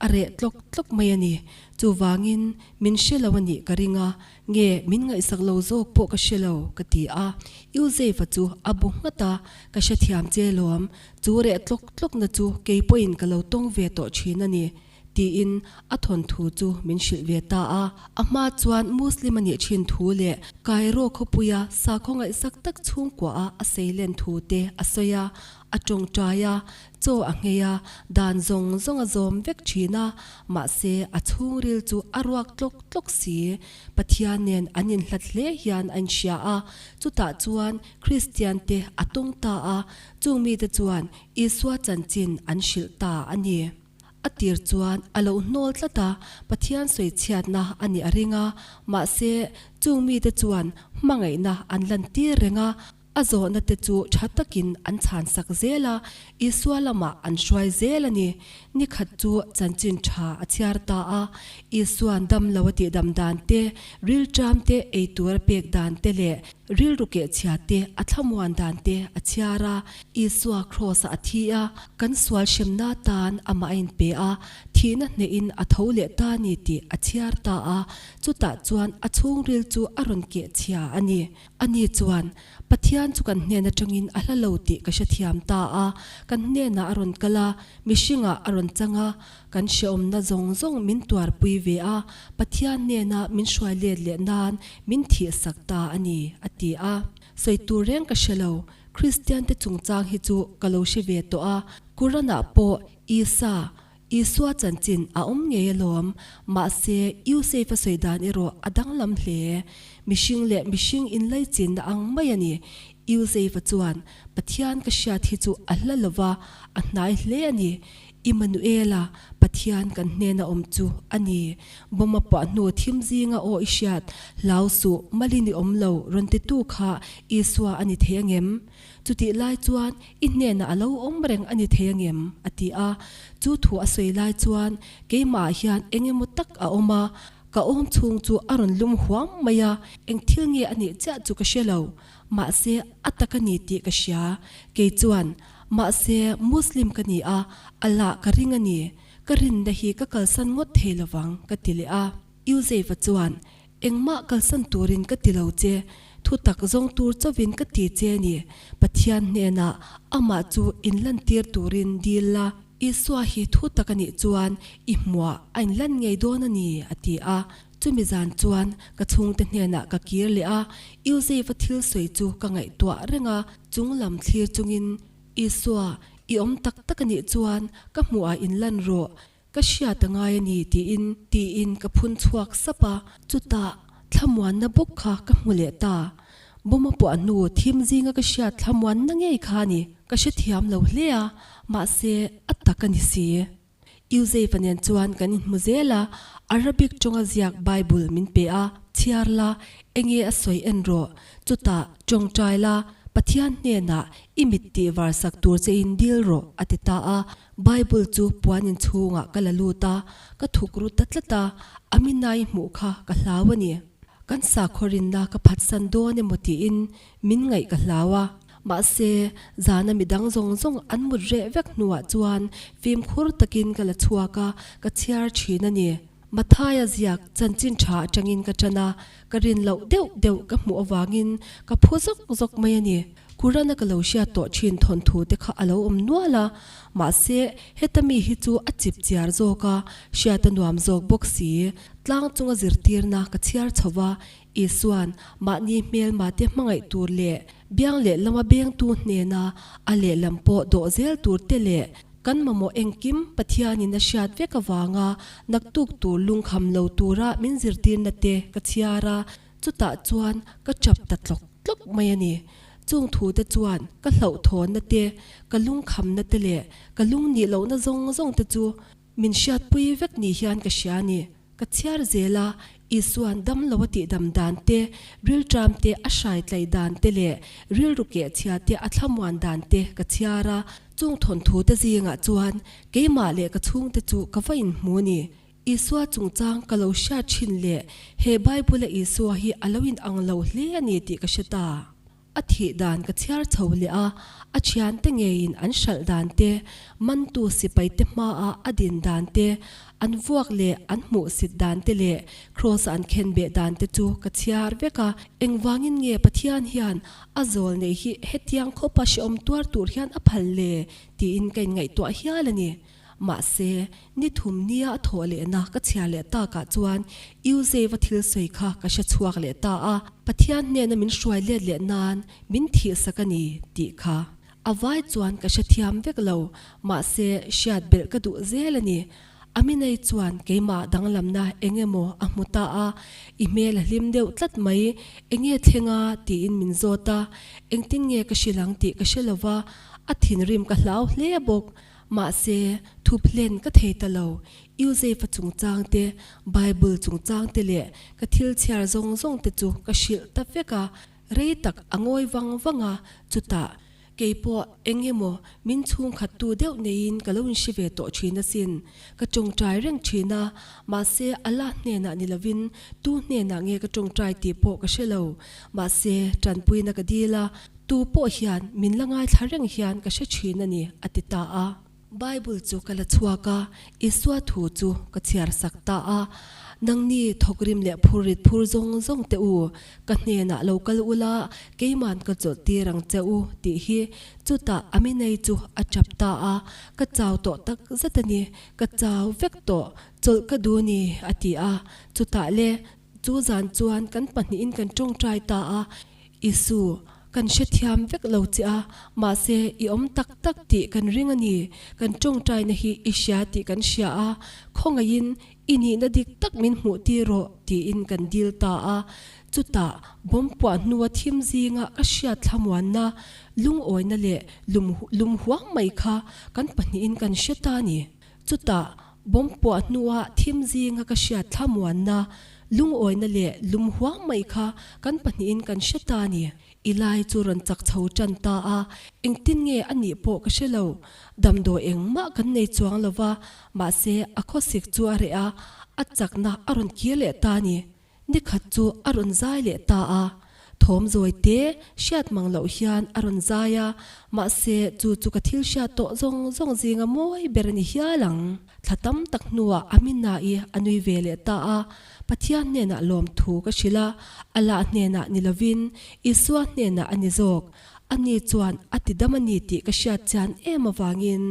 a reh tlawk tlawk mai a ni. Chuvangin min hre lo a nih ka ring a, nge min ngaihsak lo zawk pawh ka hre lo ka ti a. Yuseifa chu a bu nghat a, ka hrethiam che lawm, chu reh tlawk tlawkna chu kei pawhin ka lo tawng ve tawh thin a ni. Tiin a thawnthu chu min hrilh ve ta a. A hma chuan Muslim a nih thin thu leh Cairo khawpuia sakhaw ngaihsak tak chhungkuaha a seilen thu te a sawi a, a tawngtai a, chaw a nghei a, dan zawng zawng a zawm vek thin a, mahse a chhungril chu a ruak tlawk tlawk si. Pathian nen an inhlat hle hian a inhria a, chutah chuan Kristian te a tawng ta a, chung mite chuan Isua chanchin an hrilh ta a ni. A tir chuan a lo hnawl tlat a, Pathian sawichhiatna a nih a ring a, mahse chung mite chuan hmangaihna an lantir reng a, a zawhna te chu tha takin an chhansak zel a, Isua lamah an hruai zel a ni. Ni khat chu chanchin tha a chhiar ta a, Isua'n dam lo a tihdam dan te, rilṭam te ei tur a pek dan te leh rilru kehchhia te a thlamuan dan te a chhiar a, Isua Kraws-ah a thi a, kan sual hremna tan amah a inpe a, thihna hnehin a tho leh ta ni tih a chhiar ta a, chutah chuan a chhungril chu a rawn keh chhia a ni. Ani chuan, Pathian chu kan hnen atangin a hla lo tih ka hrethiam ta a, kan hnenah a rawn kal a, mihringah a rawn chang a, kan hrehawmna zawng zawng min tuarpui ve a, Pathian hnena min hruai let leh nan min thihsak ta a ni, a ti a. Sawi tur reng ka hre lo. Kristiante chungchang hi chu ka lo hre ve tawh a, Quran-ah pawh Isa, Isua chanchin a awm ngei alawm, mahse Yusef-a sawi dan erawh a danglam hle. Mihring leh mihring inlaichinna ang mai a ni. Yusef-a chuan, Pathian ka hriat hi chu a hla lova, a hnai hle a ni. Immanuela, Pathian. Pathian kan hnena awm chu a ni. Bawma puah hnu thim zinga aw i hriat, hlau suh, malin i awm lo rawn titu kha Isua a ni thei angem? Chutih lai chuan i hnenah a lo awm reng a ni thei angem? a ti a. Chu thu a sawi lai chuan keimahah hian eng emaw tak a awm a, ka awm chhung chu a rawn lum huam mai a, eng thil nge a nih chiah chu ka hre lo. Mahse a tak a ni tih ka hria. Kei chuan, Mahse Muslim ka ni a, Allah ka ring a ni. Ka rinna hi ka kalsan ngawt thei lovang, ka ti leh a. Yuseifa chuan, Engmah kalsan turin ka ti lo che, thutak zawng tur chauhin ka ti che a ni. Pathian hnenah amah chu inlantir turin dil la, Isua hi thutak a nih chuan i hmuah a inlan ngei dawn a ni, a ti a. Chumi zan chuan ka chhungte hnenah ka kir leh a, Yuseifa thil sawi chu ka ngaihtuah reng a, chung lam thlir chungin, Isua, i awm tak tak a nih chuan ka hmuhah inlan rawh, ka hriat a ngai a ni tiin tiin ka phun chhuak sap a. Chutah thlamuanna bawk kha ka hmu leh ta. Bawma puah hnu thim zinga ka hriat thlamuanna ngei kha a ni. Ka hrethiam lo hle a, mahse a tak a ni si. Yuseifa nen chuan kan inhmu zel a, Arabic tawnga ziak Bible min pe a, chhiar la, enge a sawi en rawh, chutah tawngtai la, Pathian hnenah i mit tih var sak tur che in dil rawh a ti ta a. Bible chu puan in chhungah ka la lut a, ka thuk ru ta tlat a, Aminai hmuh kha ka hlau a ni. Kan sakhaw rinna ka phatsan dawn emaw tiin min ngaih ka hlau a. Mahse, zana midang zawng zawng an mut reh vek hnuah chuan fimkhur takin ka la chhuak a, ka chhiar thin a ni. Mathaia ziak chanchin tha atangin ka tan a, ka rin loh deuh deuh ka hmuh avangin ka phu zawk zawk mai a ni. Kurana ka lo hriat tawh thin thawnthu te kha a lo awm nual a, mahse, heta mi hi chu a chip chiar zawk a, hriat a nuam zawk bawk si. Tlang chunga zirtirna ka chhiar chho va, Isua'n mahni hmelmate hmangaih tur leh biang lehlama bengtu hnena a lehlam pawh dawh zel tur te leh kan mamawh engkim Pathianin a hriat vek avanga naktuk tur lungkham lo tura min zirtirna te ka chhiar a, chutah chuan ka chap ta tlawk tlawk mai a ni. Chung thute chuan ka hlauhthawnna te, ka lungkhamna te leh ka lungnih lohna zawng zawng te chu min hriatpui vek ni hian ka hria a ni. Ka chhiar zel a, Isua'n dam lo a tihdam dan te, rilṭam te a hrai tlaih dan te leh rilru kehchhia te a thlamuan dan te ka chhiar a. Chung thawnthu te zingah chuan keimah leh ka chhungte chu ka va inhmu ni. Isua chungchang ka lo hriat thin leh he Bible-a Isua hi a lo inang lo hle a ni tih ka hre ta. A thih dan ka chhiar chho leh a, a thiante ngeiin an hralh dan te, mantu sipaite hmaah a din dan te, an vuak leh an hmuhsit dan te leh Kraws-a an khenbeh dan te chu ka chhiar vek a. Engvangin nge Pathian hian a zawl nei hi hetiang khawpa hrehawm tuar tur hian a phal le? tiin ka inngaihtuah hial a ni. Mahse, ni thum nia a thawh lehna ka chhiar leh takah chuan Yuseiva thil sawi kha ka hre chhuak leh ta a, Pathian hnena min hruai let leh nan min thihsak a ni tih kha. A vai chuan ka hrethiam vek lo, mahse hriat belh ka duh zel a ni. Aminei chuan keimah danglamna eng emaw a hmu ta a, I hmel a hlim deuh tlat mai, enge thleng a? tiin min zawt a, engtin nge ka hrilh ang tih ka hre lo va, a thinrim ka hlau hle bawk. Mahse, thup hlen ka thei ta lo. Yuseifa chungchang te, Bible chungchang te leh ka thil chhiar zawng zawng te chu ka hrilh ta vek a. Rei tak a ngawi vang vang a, chutah, Kei pawh eng emaw min chhungkhattu deuh neiin ka lo inhre ve tawh thin asin. Ka tawngtai reng thin a, mahse Allah hnenah ni lovin tu hnenah nge ka tawngtai tih pawh ka hre lo. Mahse, tanpuina ka dil a, Tu pawh hian min la ngaithla reng hian ka hre thin a ni, a ti ta a. Bible chu ka la chhuak a, Isua thu chu ka chhiar sak ta a. Nangni thawkrim leh phurrit phur zawng zawng te u, ka hnenah lo kal ula, keiman ka chawlh tir ang che u, tih hi. Chutah Aminei chu a tap ta a, Ka chau tawh tak zet a ni, ka chau vek tawh, chawlh ka duh a ni, a ti a. Chutah le, chu zan chuan kan pahnihin kan tawngtai ta a. Isu, kan hrethiam vek lo che a, mahse i awm tak tak tih kan ring a ni, kan tawngtaina hi i hria tih kan hria a, khawngaihin i nihna dik tak min hmuh tir rawh tiin kan dil ta a. Chutah bawm puah hnua thim zinga ka hriat thlamuanna, lungawina leh lum lum huang mai kha kan pahnihin kan hre ta a ni. Chutah. Bomb puah hnua thim zinga ka hriat thlamuanna, lungawina leh lum huam mai kha kan pahnihin kan hre ta a ni. I lai chu rawn chak chho tan ta a, engtin nge a nih pawh ka hre lo. Damdawi engmah kan nei chuang lo va, mahse a khawsik chu a reh a, a chakna a rawn kir leh ta a ni. Ni khat chu a rawn zai leh ta a, thawm zawi te hriat mang loh hian a rawn zai a, mahse chu chu ka thil hriat tawh zawng zawng zinga mawi ber a ni hial ang. Thla tam tak hnuah Amina-i a nui ve leh ta a, Pathian hnenah lawmthu ka hrilh a, Allah hnenah ni lovin Isua hnenah a ni zawk. Ani chuan a ti dam a ni tih ka hriat chian em avangin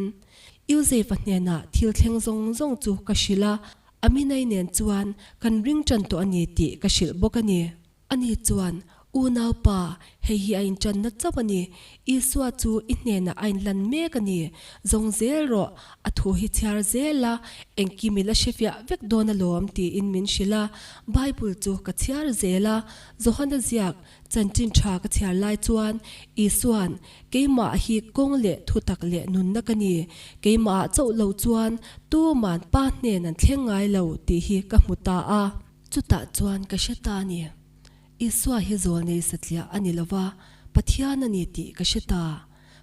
Yusef-a hnenah thil thleng zawng zawng chu ka hrilh a, Aminai nen chuan kan ring tan tawh a ni tih ka hrilh bawk a ni. Ani chuan, Unaupa, hei hi a inṭanna chauh a ni. Isua chu i hnenah a inlan mek a ni. Zawng zel rawh, a thu hi chhiar zel a, engkim i la hrefiah vek dawn alawm tiin min hrilh a. Bible chu ka chhiar zel a, Johana ziak chanchin tha ka chhiar lai chuan Isua'n, Keimah hi kawng leh thutak leh nunna ka ni. Keimahah chauh lo chuan tuman Pa hnen an thleng ngai lo tih hi ka hmu ta a. Chutah chuan ka hre ta a ni. Isua hi zawlnei satliah a ni lo va, Pathian a ni tih ka hre ta.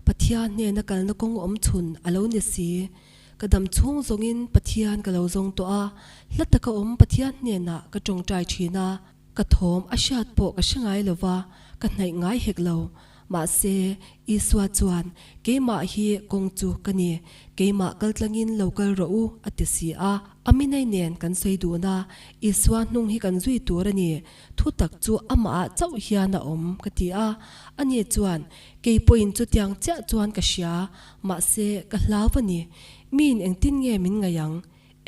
Pathian hnena kalna kawng awm chhun a lo ni si. Ka dam chhung zawngin Pathian ka lo zawng tawh a, hla taka awm Pathian hnenah ka tawngtai thin a. Ka thawm a hriat pawh ka hre ngai lo va, ka hnaih ngai hek lo. Mahse, Isua chuan, Keimah hi kawng chu ka ni, keimah kaltlangin lo kal rawh u, a ti si a. Aminai nen kan sawi dun a, Isua hnung hi kan zui tur a ni, thutak chu amahah chauh hian a awm, ka ti a. Ani chuan, Kei pawhin chutiang chiah chuan ka hria, mahse, ka hlau a ni. Miin engtin nge min ngaih ang?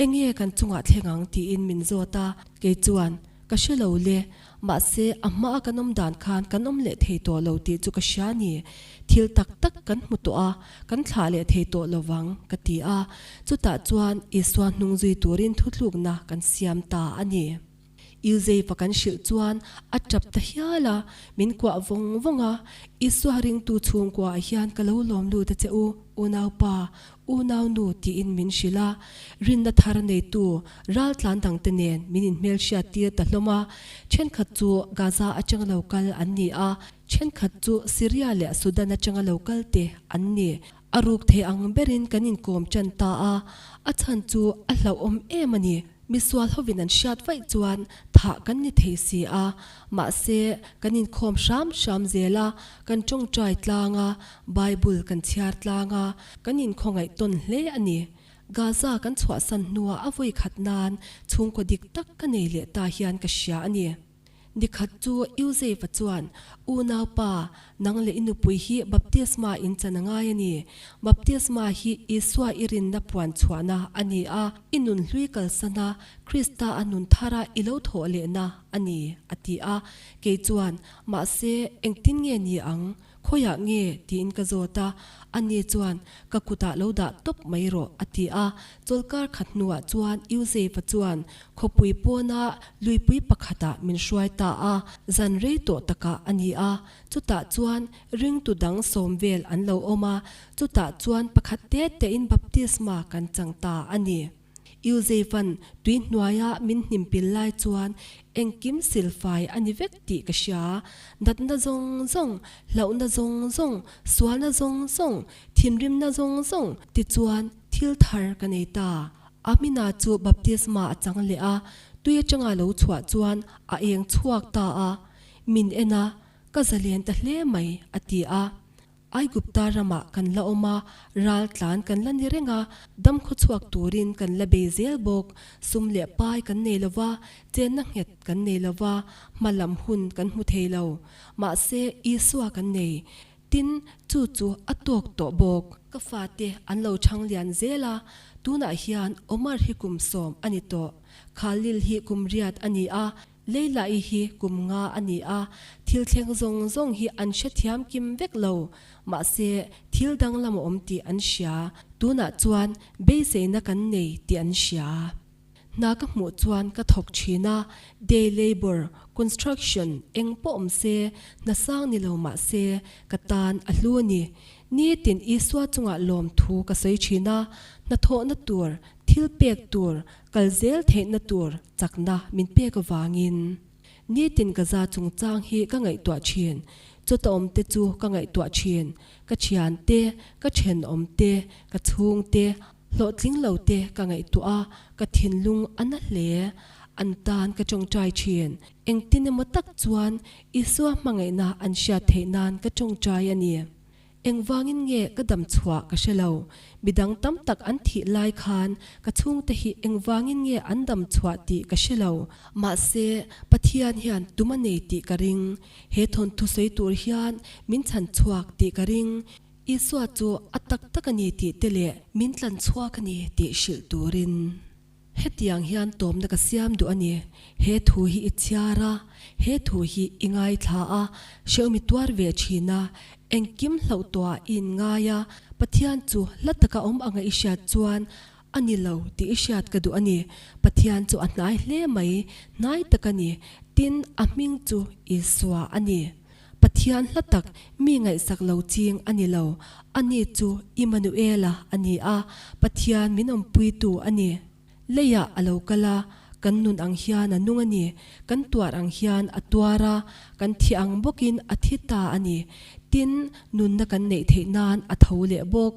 Enge kan chungah thleng ang tiin min zawt a, kei chuan, Ka hre lo le, mahse a hmaa kan awm dan khan kan awm leh thei tawh lo tih chu ka hria ni. Thil tak tak kan hmu tawh a, kan thlah leh thei tawh lo vang, ka ti a. Chutah chuan Isua hnung zui turin thutlukna kan siam ta a ni. Yuseifa kan hrilh chuan a tap ta hial a, min kuah vawng vawng a, Isua ringtu chhungkuaah hian ka lo lawm lut a che u, unaupa, unaunu tiin min hrilh a, rinna thar neitu raltlan dangte nen min inhmelhriat tir ta hlawm a, thenkhat chu Gaza atanga lo kal an ni a, thenkhat chu Syria leh Sudan atanga lo kal te an ni. A ruk thei ang berin kan inkawm tan ta a, a chhan chu a hlauhawm em a ni. Misual hovin an hriat vaih chuan thah kan ni thei si a, mahse kan inkhawm hram hram zel a, kan tawngtai tlang a, Bible kan chhiar tlang a, kan inkhawngaih tawn hle a ni. Gaza kan chhuahsan hnuah a vawi khat nan chhungkaw dik tak ka nei leh ta hian ka hria a ni. Nikhat chu Yusef-a chuan, Unaupa, nang leh i nupui hi baptisma in chan a ngai a ni. Baptisma hi Isua i rinna puan chhuahna a ni a, i nun hlui kalsana Krista a nun thara i lo thawh lehna a ni, a ti a. Kei chuan, Mahse, engtin nge ni ang? Khawiah nge? tiin ka zawt a, ani chuan, Ka kutah lo dah tawp mai rawh, a ti a. Chawlkar khat hnuah chuan Yusef-a chuan khawpui pawna luipui pakhatah min hruai ta a, zan rei tawh takah a ni a. Chutah chuan ringtu dang sawm vel an lo awm a, chutah chuan pakhat te tein baptisma kan chang ta a ni. Yusef-a'n tui hnuaia min hnim pil lai chuan engkim silfai a ni vek tih ka hria. Natna zawng zawng, hlauhna zawng zawng, sualna zawng zawng, thinrimna zawng zawng tichuan thil thar ka nei ta. Amina chu baptisma a chang leh a, tui atanga lo chhuah chuan a eng chhuak ta a. Min en a, ka zalen ta hle mai, a ti a. Aigupta ramah kan la awm a, ral tlan kan la ni reng a, dam khawchhuak turin kan la bei zel bawk. Sum leh pai kan nei lo va, chenna nghet kan nei lo va, hma lam hun kan hmu thei lo. Mahse, Isua kan nei. Tin, chu chu a tawk tawh bawk. Ka fate an lo chhang lian zel a, tunah hian Omar hi kum sawm a ni tawh. Khalil hi kum riat a ni a, Leila-i hi kum nga a ni a, thil thleng zawng zawng hi an hrethiam kim vek lo. Mahse, thil danglam a awm tih an hria. Tunah chuan beiseina kan nei tih an hria. Hna ka hmuh chuan ka thawk thin a, day labour, construction eng pawh awm se, hna sang ni lo mah se, ka tan a hlu a ni. Nitin Isua chungah lawmthu ka sawi thin a. Hnathawhna tur, thil pek tur, kal zel theihna tur chakna min pek avangin. Nitin Gaza chungchang hi ka ngaihtuah thin. Chawta awmte chu ka ngaihtuah thin. Ka thiante, ka thenawmte, ka chhungte, hlawhtling lote ka ngaihtuah a, ka thinlung a na hle. An tan ka tawngtai thin. Engtin emaw tak chuan Isua hmangaihna an hriat theih nan ka tawngtai a ni. Engvangin nge ka dam chhuah ka hre lo. Midang tam tak an thih lai khan ka chhungte hi engvangin nge an dam chhuah tih ka hre lo. Mahse, Pathian hian tum a nei tih ka ring. He thawnthu sawi tur hian min chhan chhuak tih ka ring. Isua chu a tak tak a ni tih te leh min tlan chhuak a ni tih hrilh turin. Hetiang hian tawmna ka siam duh a ni. He thu hi i chhiar a, he thu hi i ngaithla a, hrehawm i tuar ve thin a, engkim hlauh tawhah i inngai a, Pathian chu hla taka awm anga i hriat chuan a ni lo tih i hriat ka duh a ni. Pathian chu a hnai hle mai, hnai tak a ni. Tin, a hming chu Isua a ni. Pathian hla tak mi ngaihsak lo ching a ni lo. Ani chu Immanuela a ni a, Pathian min awmpuitu a ni. Leiah a lo kal a, kan nun ang hian a nung a ni. Kan tuar ang hian a tuar a, kan thi ang bawkin a thi ta a ni. Tin, nunna kan neih theih nan a tho leh bawk.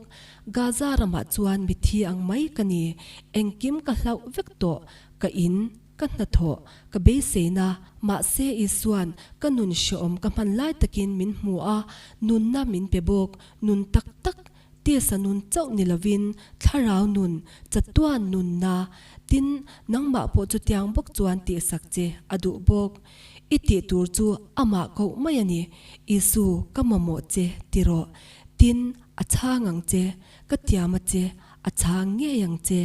Gaza ramah chuan mithi ang mai ka ni. Engkim ka hlauh vek tawh, ka in. Ka hnathawh, ka beiseina, mahse Isua'n ka nun hrehawm ka hman lai takin min hmu a, nunna min pe bawk, nun tak tak, tisa nun chauh ni lovin thlarau nun, chatuan nunna, tin, nangmah pawh chutiang bawk chuan tihsak che a duh bawk. I tih tur chu amah koh mai a ni, Isu, ka mamawh che, ti rawh. Tin, a chhang ang che, ka tiam a che, a chhang ngei ang che.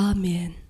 Amen.